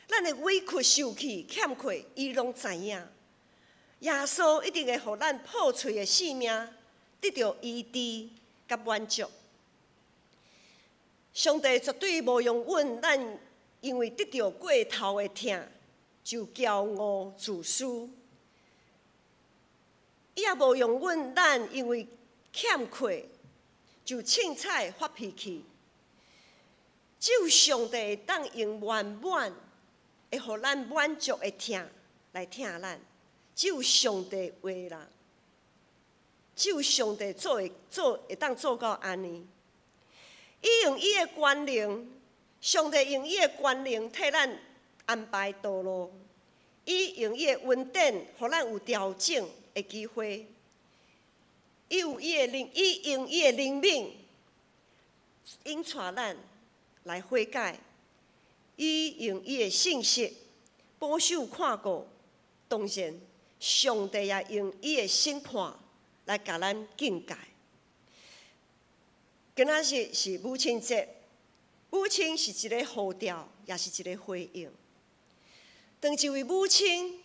咱的委屈、受氣、欠缺，伊攏知影。耶穌一定會予咱破碎的生命得著醫治佮滿足。上帝絕對無容允咱因為得著過頭的疼就驕傲自私，伊也無容允咱因為欠缺就凊彩發脾氣。只有上帝會當用圓滿，會予咱滿足的疼來疼咱。只有上帝話啦，只有上帝做會做會當做到按呢。伊用伊的權能，上帝用伊的權能替咱安排道路，伊用伊的恩典，予咱有調整的機會。伊有伊的灵，伊用伊的灵敏引带咱来悔改，伊用伊的信实保守看顾，当然，上帝也用伊的审判来共咱警戒。今仔日是母亲节，母亲是一个呼召，也是一个回应。当一位母亲，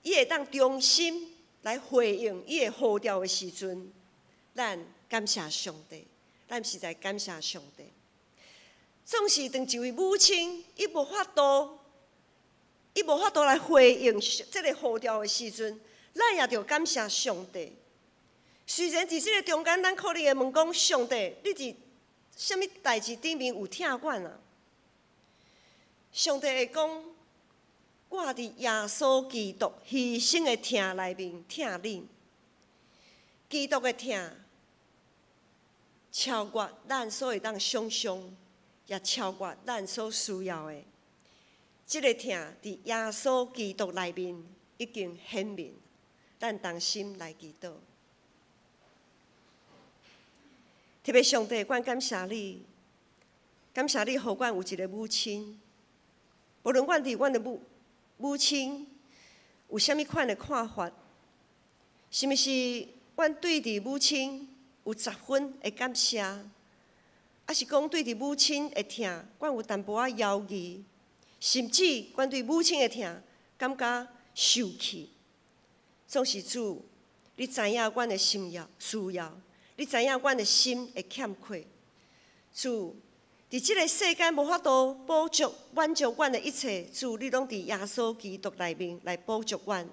伊会当忠心来回应伊的呼召的时阵，咱感谢上帝，咱实在感谢上帝。总是当一位母亲，伊无法度来回应这个呼召的时阵，咱也著感谢上帝。虽然伫这个中间，咱可能会问讲：上帝，你伫啥物代志顶面有疼阮啊？上帝会讲：我伫耶稣基督牺牲的疼内面疼恁。基督的疼超越咱所会当想象，也超越咱所需要的。这个疼伫耶稣基督内面已经显明，咱同心来祈祷。特别上帝，阮感谢你，感谢你，予阮有一个母亲。无论阮对阮的母亲有啥物款的看法，是毋是阮对伫母亲有十分的感谢，抑是讲对伫母亲的疼，阮有淡薄仔犹疑，甚至阮对母亲的疼感觉受气。总是主，你知影阮的心要需要。你知影阮的心会欠缺，主，伫这个世间无法度补足满足阮的一切，主，你拢伫耶稣基督内面来补足阮，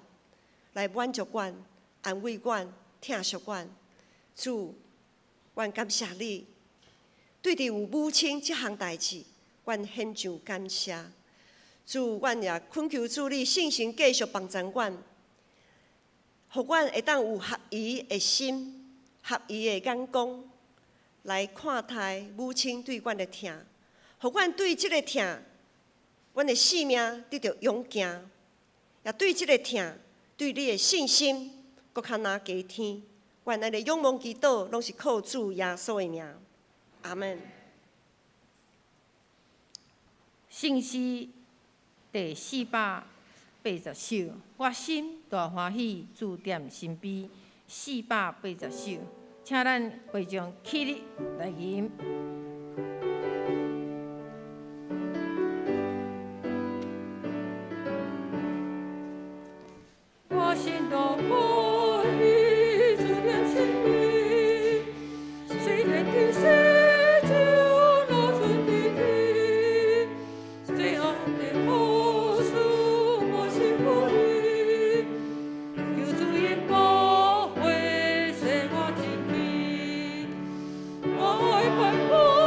来满足阮，安慰阮，疼惜阮。主，阮感谢你，对伫有母亲这项代志，阮献上感谢。主，阮也恳求主你圣神继续帮助阮，予阮会当有合宜的心，合宜的眼光来看待母亲对阮的疼，予阮对这个疼，阮的性命得著勇健，也对这个疼，对你的信心，阁较若加添。阮按呢仰望祈祷，拢是靠主耶稣的名，阿门。圣诗第480首，我心大欢喜，主踮身边。480首，请咱会众起立来吟。我心大欢喜，主踮身边，虽然伫世上若剩弟弟，最后的好事我是不离，求主因宝血洗我一气，我爱拜。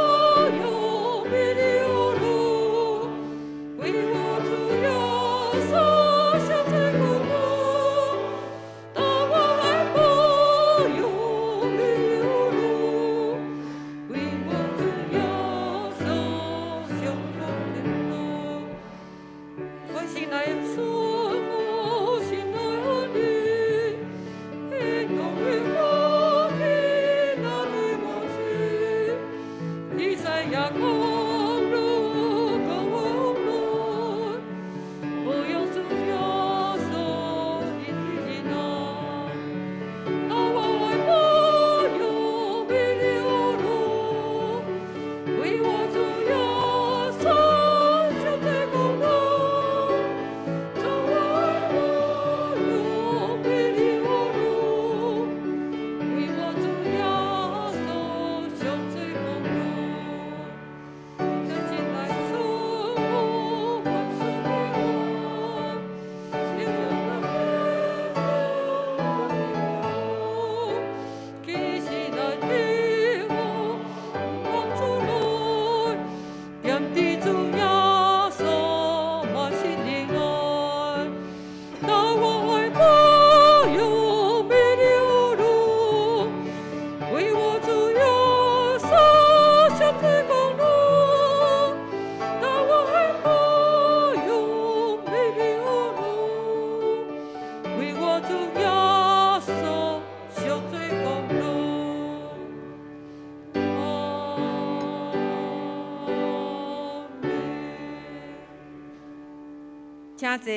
請坐。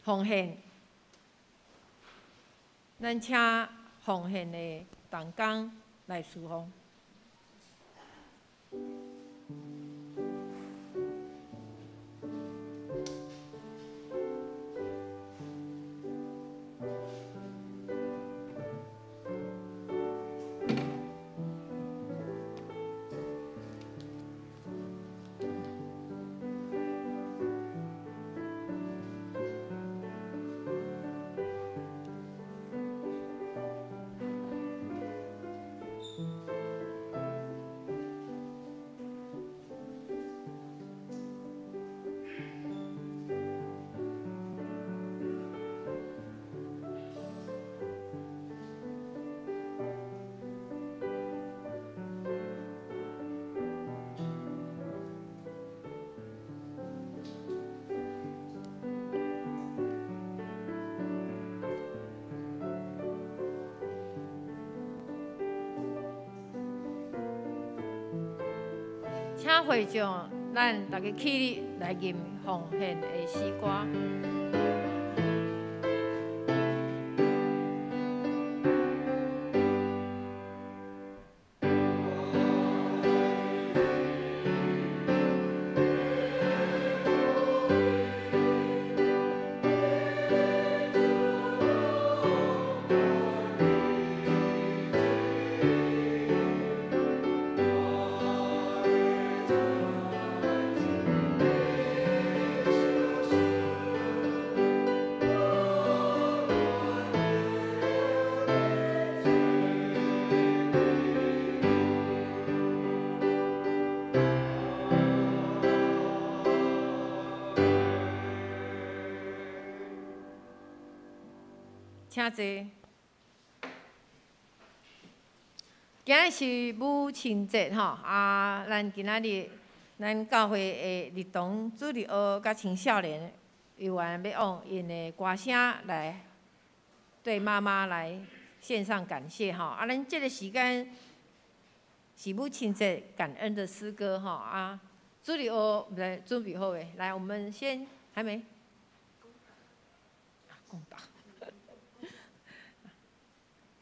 奉獻，咱請奉獻的同工來侍奉。請會眾，咱逐家起立來吟奉獻的詩歌。請坐。今日是母親節吼，啊，咱今仔日咱教會的兒童主日學佮青少年，有緣欲用𪜶的歌聲來對媽媽來獻上感謝吼。啊，咱這个時間是母親節感恩的詩歌吼。啊，主日學來準備好未？來，我們先還沒？講到。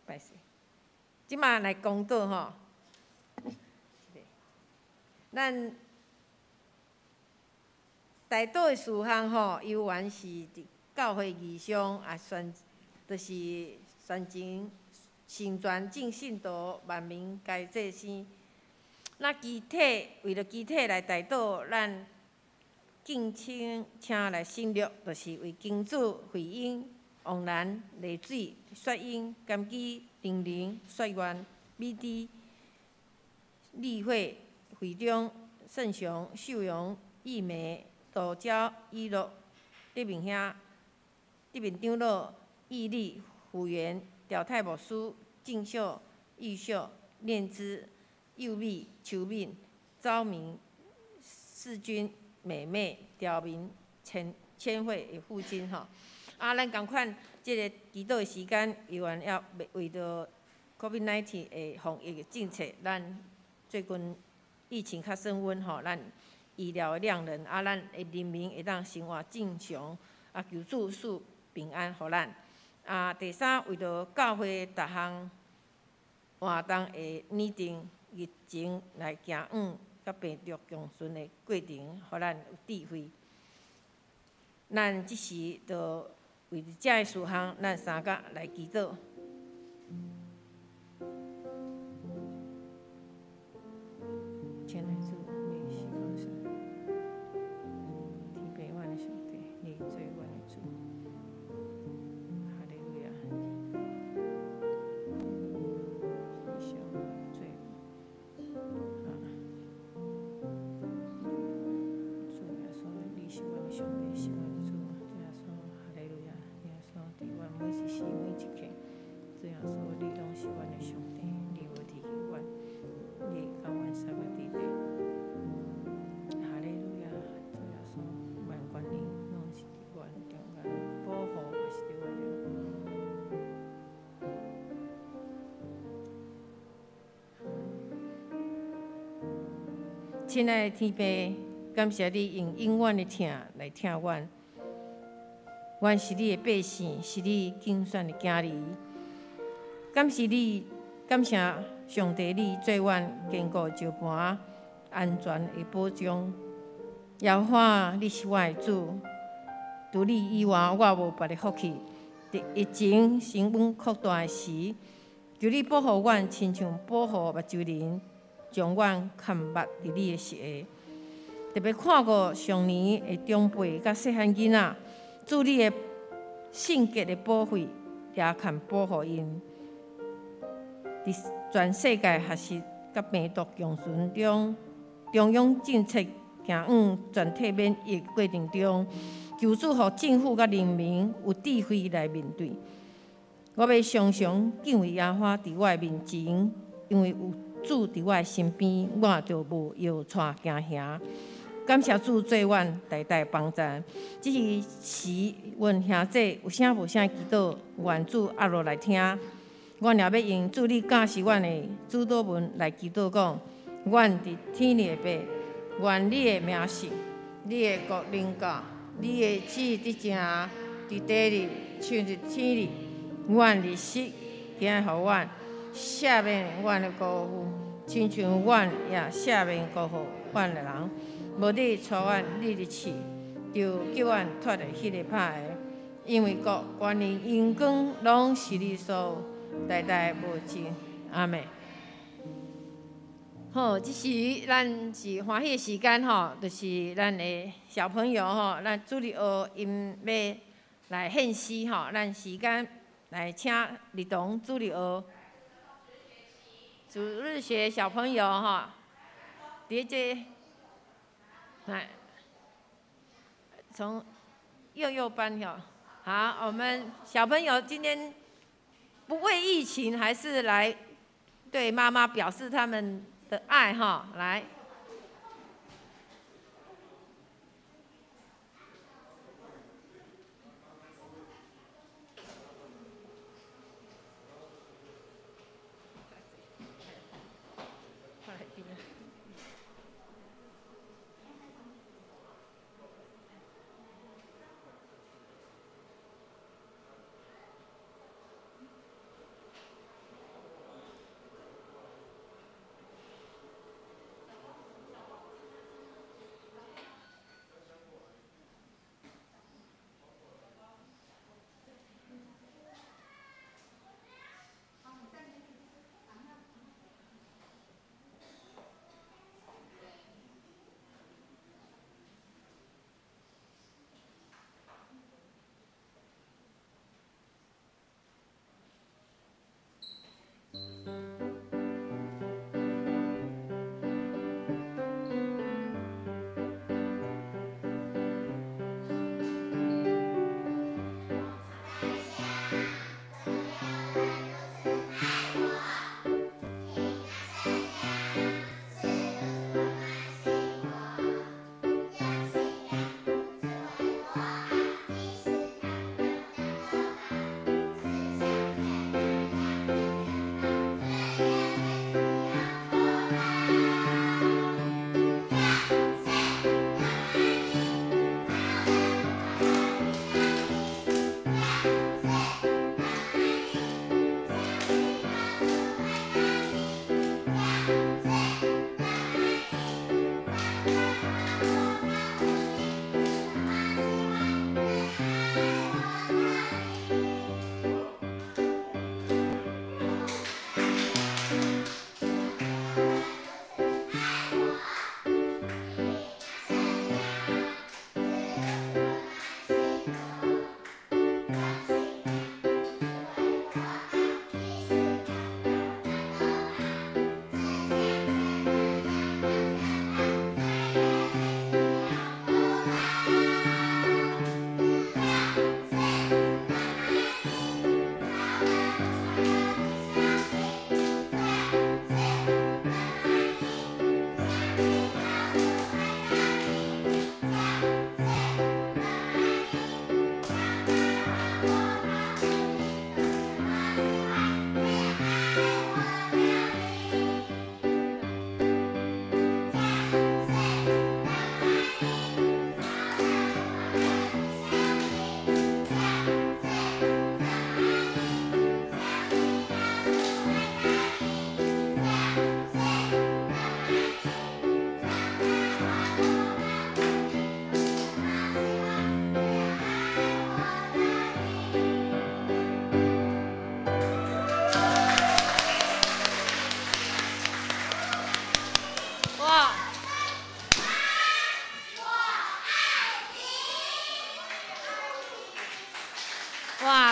歹勢，這馬來公道吼。咱代禱的事項吼，猶原是佇教會儀上啊宣，就是宣傳成全眾信徒，萬民皆祭司。那肢體為著肢體來代禱，咱敬請請來省略，就是為金主、惠英、王蘭、麗水、雪英、甘基、玲玲、雪願、美芝、丽慧、惠中、盛雄、秀荣、玉梅、杜娇、以乐、德明兄、德明长老、义利、辅元、调泰牧师、静秀、玉秀、念之、幼美、秋敏、昭明、世君、美美、调明、千千惠的父亲吼。啊，咱仝款，這个祈禱的時間，猶原要為著 COVID-19 的防疫的政策，咱最近疫情較升溫吼，咱醫療的量能，啊，咱的人民會當生活正常，啊，求主賜平安予咱。啊，第三，為著教會逐項活動的擬定日程來行往佮病毒共存的過程，予咱有智慧。咱這時就為著這个事項，咱三甲來祈禱。親愛主，你是高山，天父阮的上帝，你做阮的主。哈利路亞！你赦阮的罪。啊！主耶穌，你是阮的上帝，是阮的主。主耶穌，哈利路亞！耶穌，佇阮每一時每一刻，主耶穌，你攏是阮的上帝，你無離棄阮，你佮阮三个弟弟。哈利路亞！主耶穌，萬權能攏是佇阮中間，保護也是佇阮中間。親愛的天父，感謝你用永遠的疼來疼阮。阮是你的百姓，是你揀選的囝兒。感謝你，感謝上帝，你做阮堅固石磐，安全的保障。耶和華，你是我的主，除你以外，我無別的福氣。佇疫情升溫擴大的時，求你保護阮，親像保護目睭仁，將阮看目佇你的膝下。特別看顧上年的長輩佮細漢囡仔，主你的聖潔的保護也看保護𪜶。佇全世界學習佮病毒共存中，中央政策行往全體免疫過程中，求主予政府佮人民有智慧來面對。我欲常常敬畏耶和華佇我的面前，因為有主佇我的身邊，我就無搖掣驚嚇。感謝主做阮代代幫贊。這是時，阮兄弟有啥無啥祈禱，願主壓落來聽。阮也欲用主你教示阮的主禱文來祈禱，講：阮佇天裡的父，願你的名聖，你的國臨到，你的旨意得成，佇地裡親像佇天裡。阮日食今予阮，赦免阮的辜負，親像阮也赦免辜負阮的人。無你帶阮入去試，就救阮脫離彼个歹的。因為國、權力、榮光，攏是你所有，代代無盡。阿們。好，這時咱是歡喜的時間吼，就是咱的小朋友吼，咱主日學𪜶欲來獻詩吼，咱時間來請兒童主日學、主日學小朋友吼，佇這來從幼幼班吼，好，我們小朋友今天不畏疫情，還是來對媽媽表示他們的愛哈，來。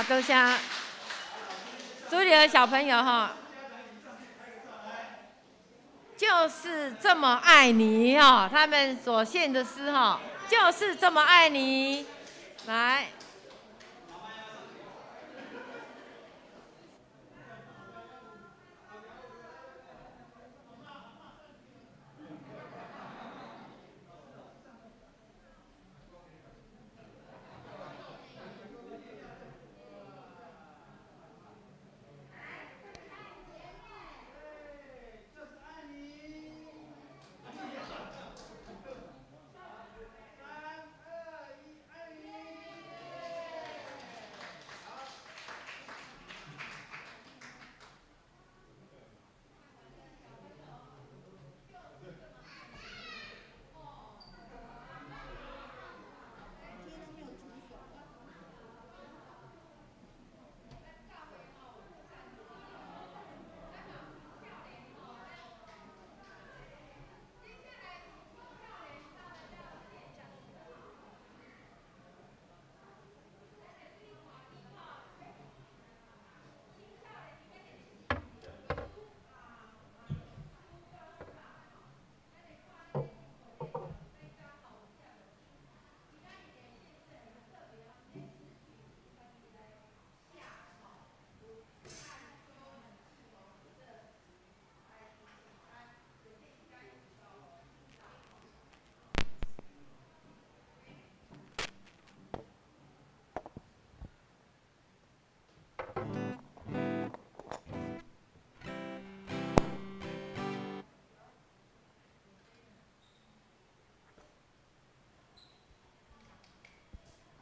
多谢主礼的小朋友哈，就是这么爱你哈，他们所献的诗哈，就是这么爱你，来。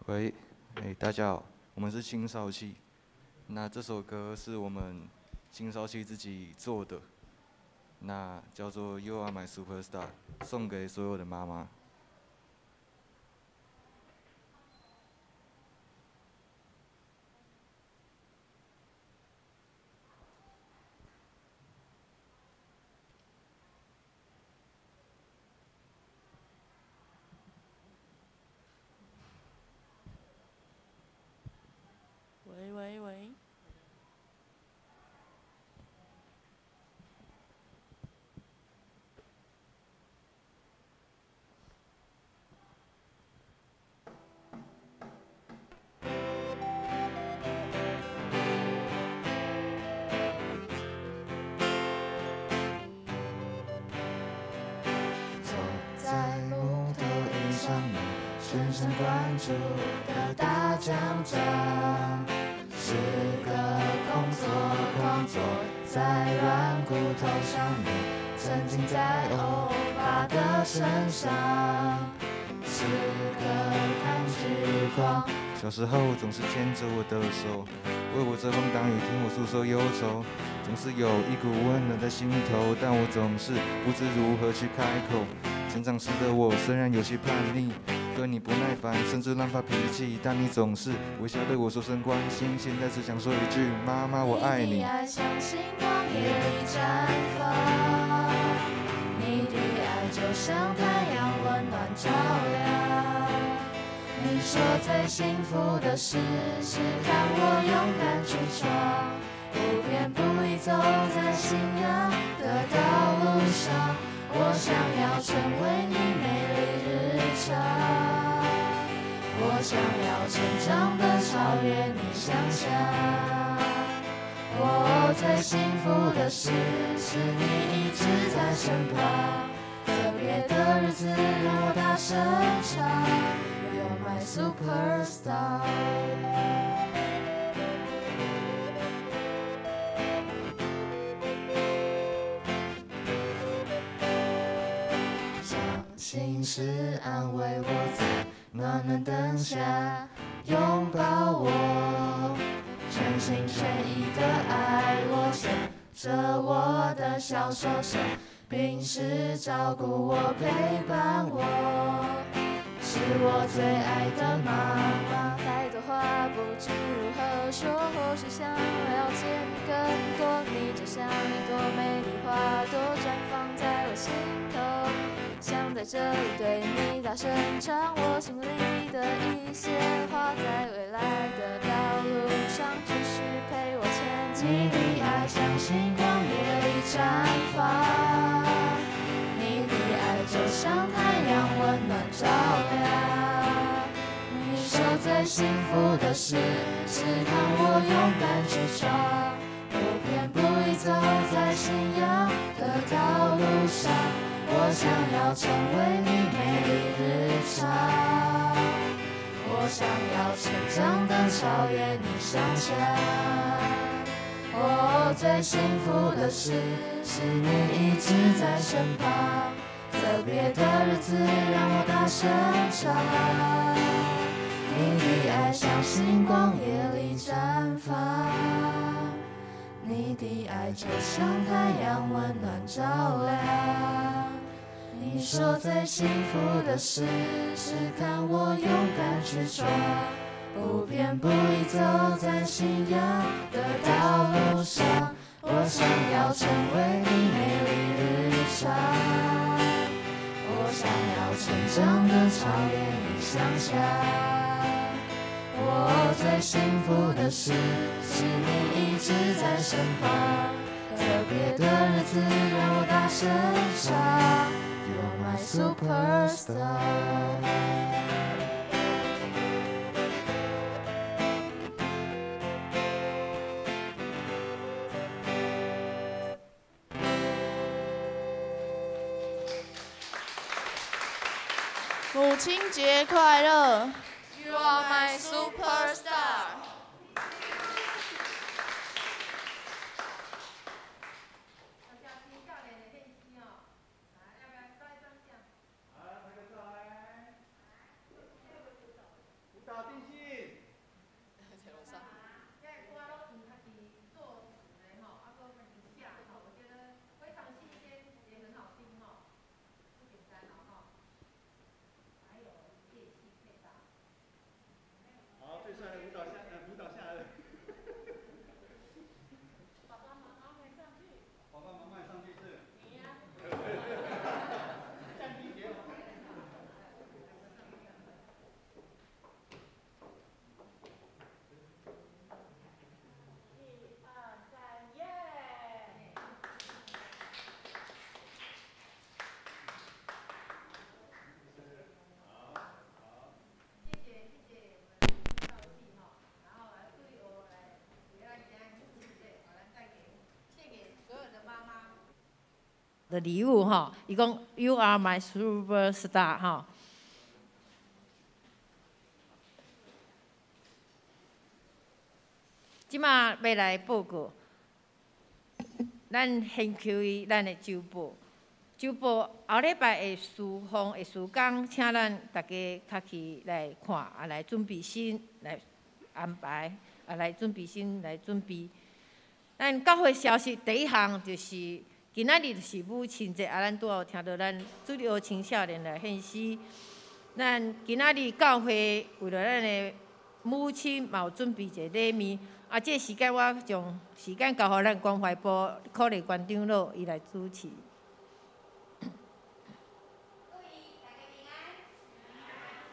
喂，哎，大家好，我们是青少气。那这首歌是我们青少气自己做的，那叫做《You Are My Superstar》，送给所有的妈妈。喂喂喂。坐在木头椅上，你全神贯注的打奖章，是个工作狂，坐在软骨头上，你沉浸在欧巴的身上，是个看剧狂。小时候总是牵着我的手，为我遮风挡雨，听我诉说忧愁，总是有一股温暖在心头，但我总是不知如何去开口。成长时的我虽然有些叛逆，对你不耐烦，甚至乱发脾气，但你总是微笑对我说声关心。现在只想说一句，妈妈我爱你。你的爱像星光夜里绽放，你的爱就像太阳温暖照亮。你说最幸福的事是看我勇敢去闯，不偏不倚走在信仰的道路上。我想要成为你美丽日常，我想要成长的超越你想象。我最幸福的事是你一直在身旁，特别的日子让我大声唱，You're my superstar。心事安慰我，在暖暖灯下拥抱我，全心全意的爱我，牵着我的小手，生病时照顾我，陪伴我，是我最爱的妈妈。太多话不知如何说，或许想了解你更多，你就像一朵美丽花朵，绽放在我心头。想在这里对你大大声唱我心里的一些话，在未来的道路上继续陪我前进。你的爱像星光夜里绽放，你的爱就像太阳温暖照亮。你说最幸福的事是看我勇敢去闯，不偏不倚走在信仰的道路上。我想要成为你美丽日常，我想要成长的超越你想象。我最幸福的事是你一直在身旁，特别的日子让我大声唱。你的爱像星光夜里绽放，你的爱就像太阳温暖照亮。你说最幸福的事是看我勇敢去闯，不偏不倚走在信仰的道路上。我想要成为你美丽日常，我想要成长的超越你想象。我最幸福的事是你一直在身旁，特别的日子让我大声唱。You're my superstar。母亲节快乐！You are my superstar。的礼物哈，伊讲 You are my superstar 哈。这马欲来报告，咱先求伊咱的周报。周报后礼拜的事奉的事工，请咱大家较去来看，啊来准备心来安排，啊来准备心来准备。咱教会消息第一项就是。今仔日就是母亲节，啊，咱拄好听到咱主日学青少年来献诗。咱今仔日教会为了咱的母亲，嘛有准备一个礼物。啊，这个时间我将时间交予咱关怀部可丽关长老，伊来主持。各位大家平安，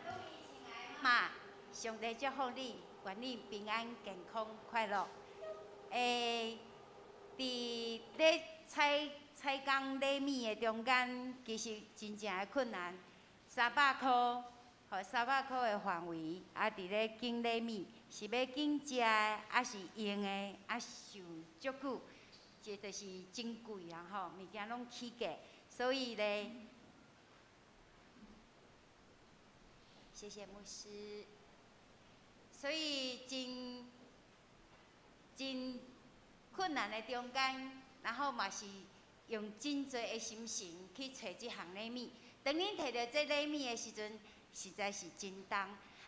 各位亲爱的妈妈，上帝祝福你，愿你平安、健康、快乐。伫咧采采工礼物的中间，其实真正的困难。300箍，吼300箍的范围，啊，伫咧拣礼物，是欲拣食的，抑是用的，啊，想足久，这就是真贵啦吼，物件拢起价，所以咧，谢谢牧师。所以真真困难的中间，然后嘛是用真济的心神去揣这项礼物。当恁摕著这礼物的时阵，实在是真重。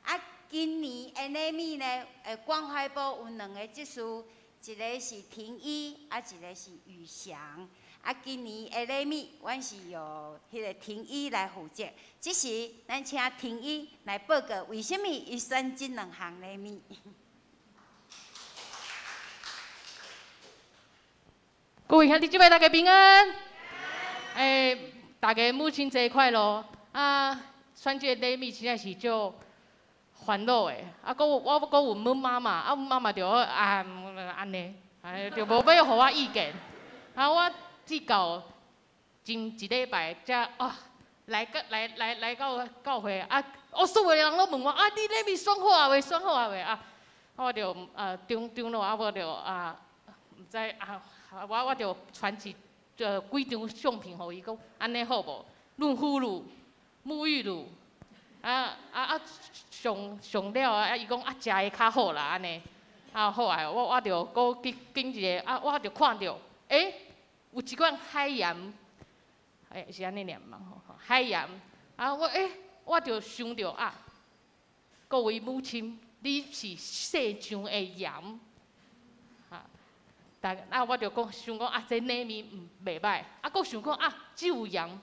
啊，今年的礼物呢，关怀部有两个执事，一个是婷一，啊，一个是宇翔。啊，今年的礼物，阮是由彼个婷一来负责。这时，咱请婷一来报告，为啥物伊选这两项礼物。各位兄弟姊妹，大家平安。大家母亲节快乐！啊，选这个礼物实在是足烦恼的。啊，阁有我阁问阮妈妈，啊，阮妈妈就啊按呢，啊，就无欲予我意见。啊，我至到前一礼拜才啊，来到来来来到教会啊，哦，所有的人拢问我啊，你礼物选好啊未？选好啊未？啊，我就啊中中了啊，我就啊，毋知啊，我就传一几张相片予伊，讲按呢好无？润肤乳、沐浴乳，啊啊啊上上了啊，伊讲啊食的较好啦，按呢，啊好啊，我就阁去拣一个啊，我就看著，欸，有一罐海盐，欸，是按呢念嘛吼，海盐，啊我欸，我就想著啊，各位母亲，你是世上的盐，啊，但啊我就讲想讲啊，这礼物毋袂䆀，啊，阁想讲啊，这有盐。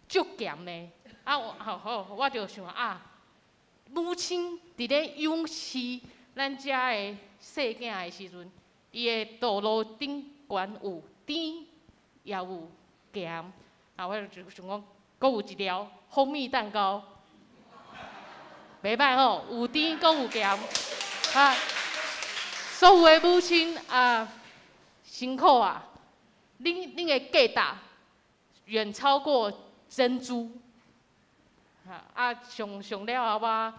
足咸的，啊，我好好，我就想啊，母亲伫咧养饲咱遮的细囝的时阵，伊的道路顶悬有甜，也有咸，啊，我就想讲，阁有一粒蜂蜜蛋糕，袂䆀吼，有甜阁有咸，啊，所有的母亲啊，辛苦啊，恁的价值远超过珍珠，啊，上上了后，我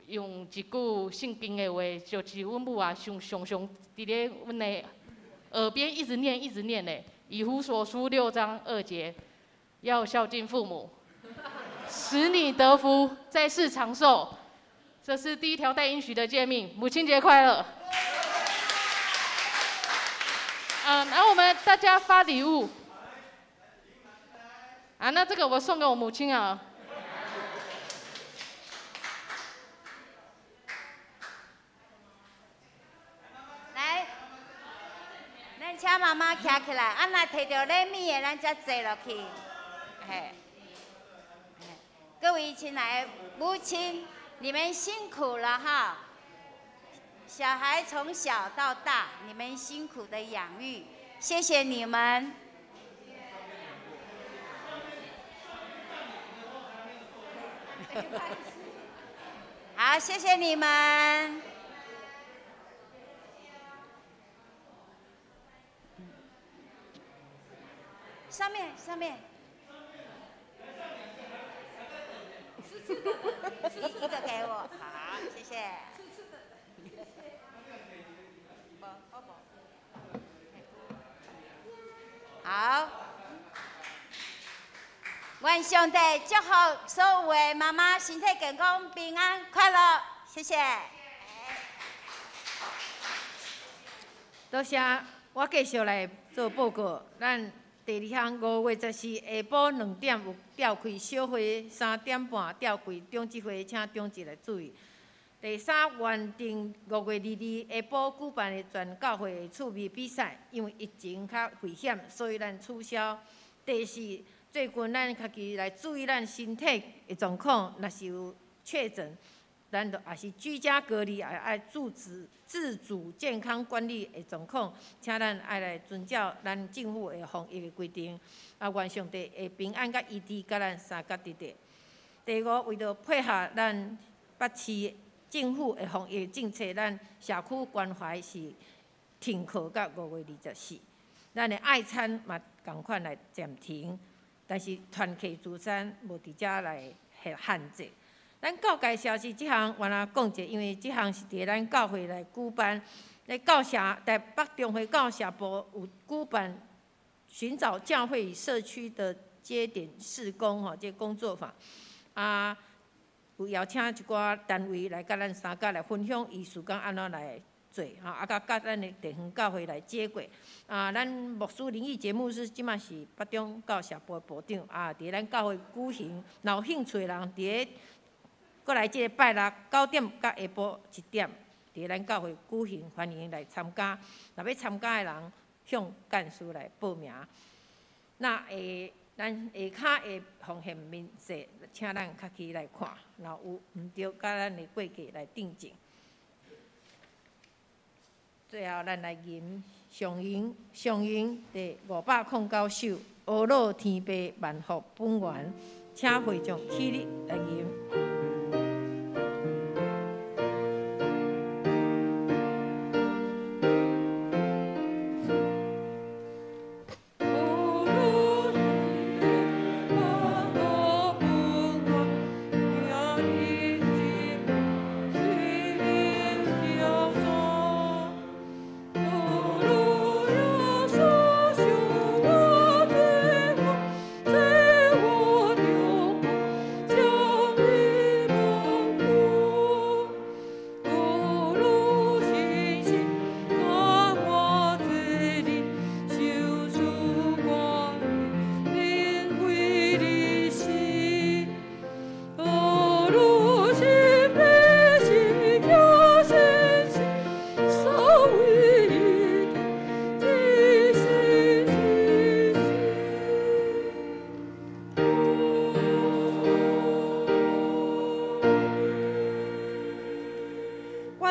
用一句圣经的话，就是阮母啊，常常常伫咧阮的耳边一直念，一直念的。以弗所书6章2节，要孝敬父母，使你得福，在世长寿。这是第一条带应许的诫命。母亲节快乐！嗯，然后我们大家发礼物。啊，那这个我送给我母亲啊。来，咱请妈妈徛起来，啊，若提著礼物的，咱才坐落去。嘿，各位亲爱的母亲，你们辛苦了哈。小孩从小到大，你们辛苦的养育，谢谢你们。好，谢谢你们。上面，上面。一个给我，好，谢谢。好。愿上帝祝福所有的妈妈身体健康、平安、快乐，谢谢。多谢，我继续来做报告。咱第二项5月14下晡2点有召开小会，3点半召开长执会，请长执来注意。第三，原定5月22下晡举办的全教会的趣味比赛，因为疫情较危险，所以咱取消。第四，最近咱家己来注意咱身体的状况，若是有确诊，咱就也是居家隔离，也爱自主健康管理的状况，请咱爱来遵照咱政府的防疫的规定。啊，愿上帝会平安佮医治，佮咱相佮伫伫。第五，为著配合咱北市政府的防疫政策，咱社区关怀是停课到5月24。咱的爱餐嘛仝款来暂停，但是团契聚餐无伫遮来限制。咱教界消息这项，我来讲者，因为这项是伫咱教会来举办，咧教社台北中会教社部有举办寻找教会与社区的接点事工吼，这工作坊啊，有邀请一寡单位来佮咱三甲来分享伊事工按怎来做吼，啊，佮咱的地方教会来接轨啊。咱牧师灵异节目是这马是北中教社部的部长啊，伫咱教会举行，若有兴趣的人，伫咧过来这个拜六9点到下晡1点，伫咱教会举行，欢迎来参加。若欲参加的人，向干事来报名。那下咱下跤的奉献明细，请咱较起来看，若有毋对，佮咱的过节来订正。最后，咱来吟上吟上吟第509首。阿鲁天父万福本源，请会众起立来吟。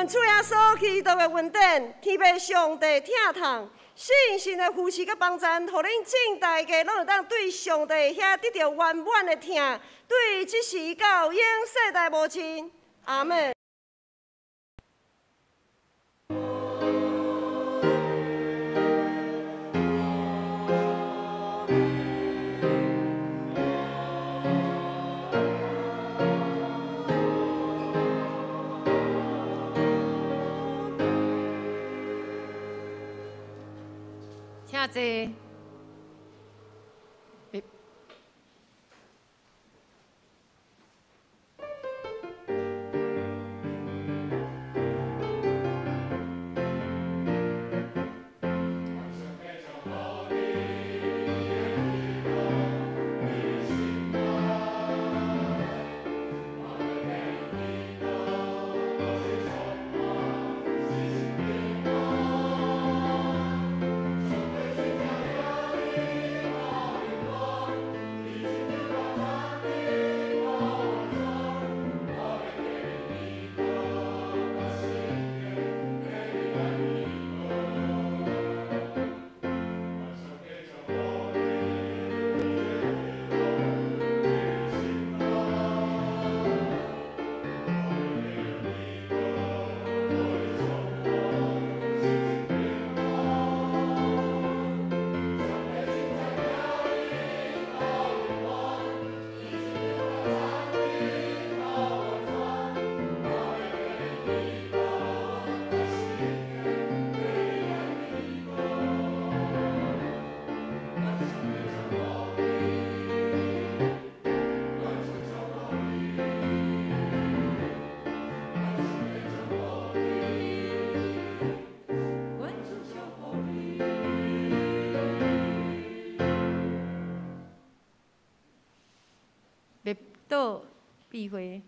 主耶稣基督的恩典，天父上帝疼痛，圣神的扶持佮帮助，予恁众大家拢会当对上帝遐得著圆满的疼，对这时到永世代无尽。阿们。请坐。倒闭会。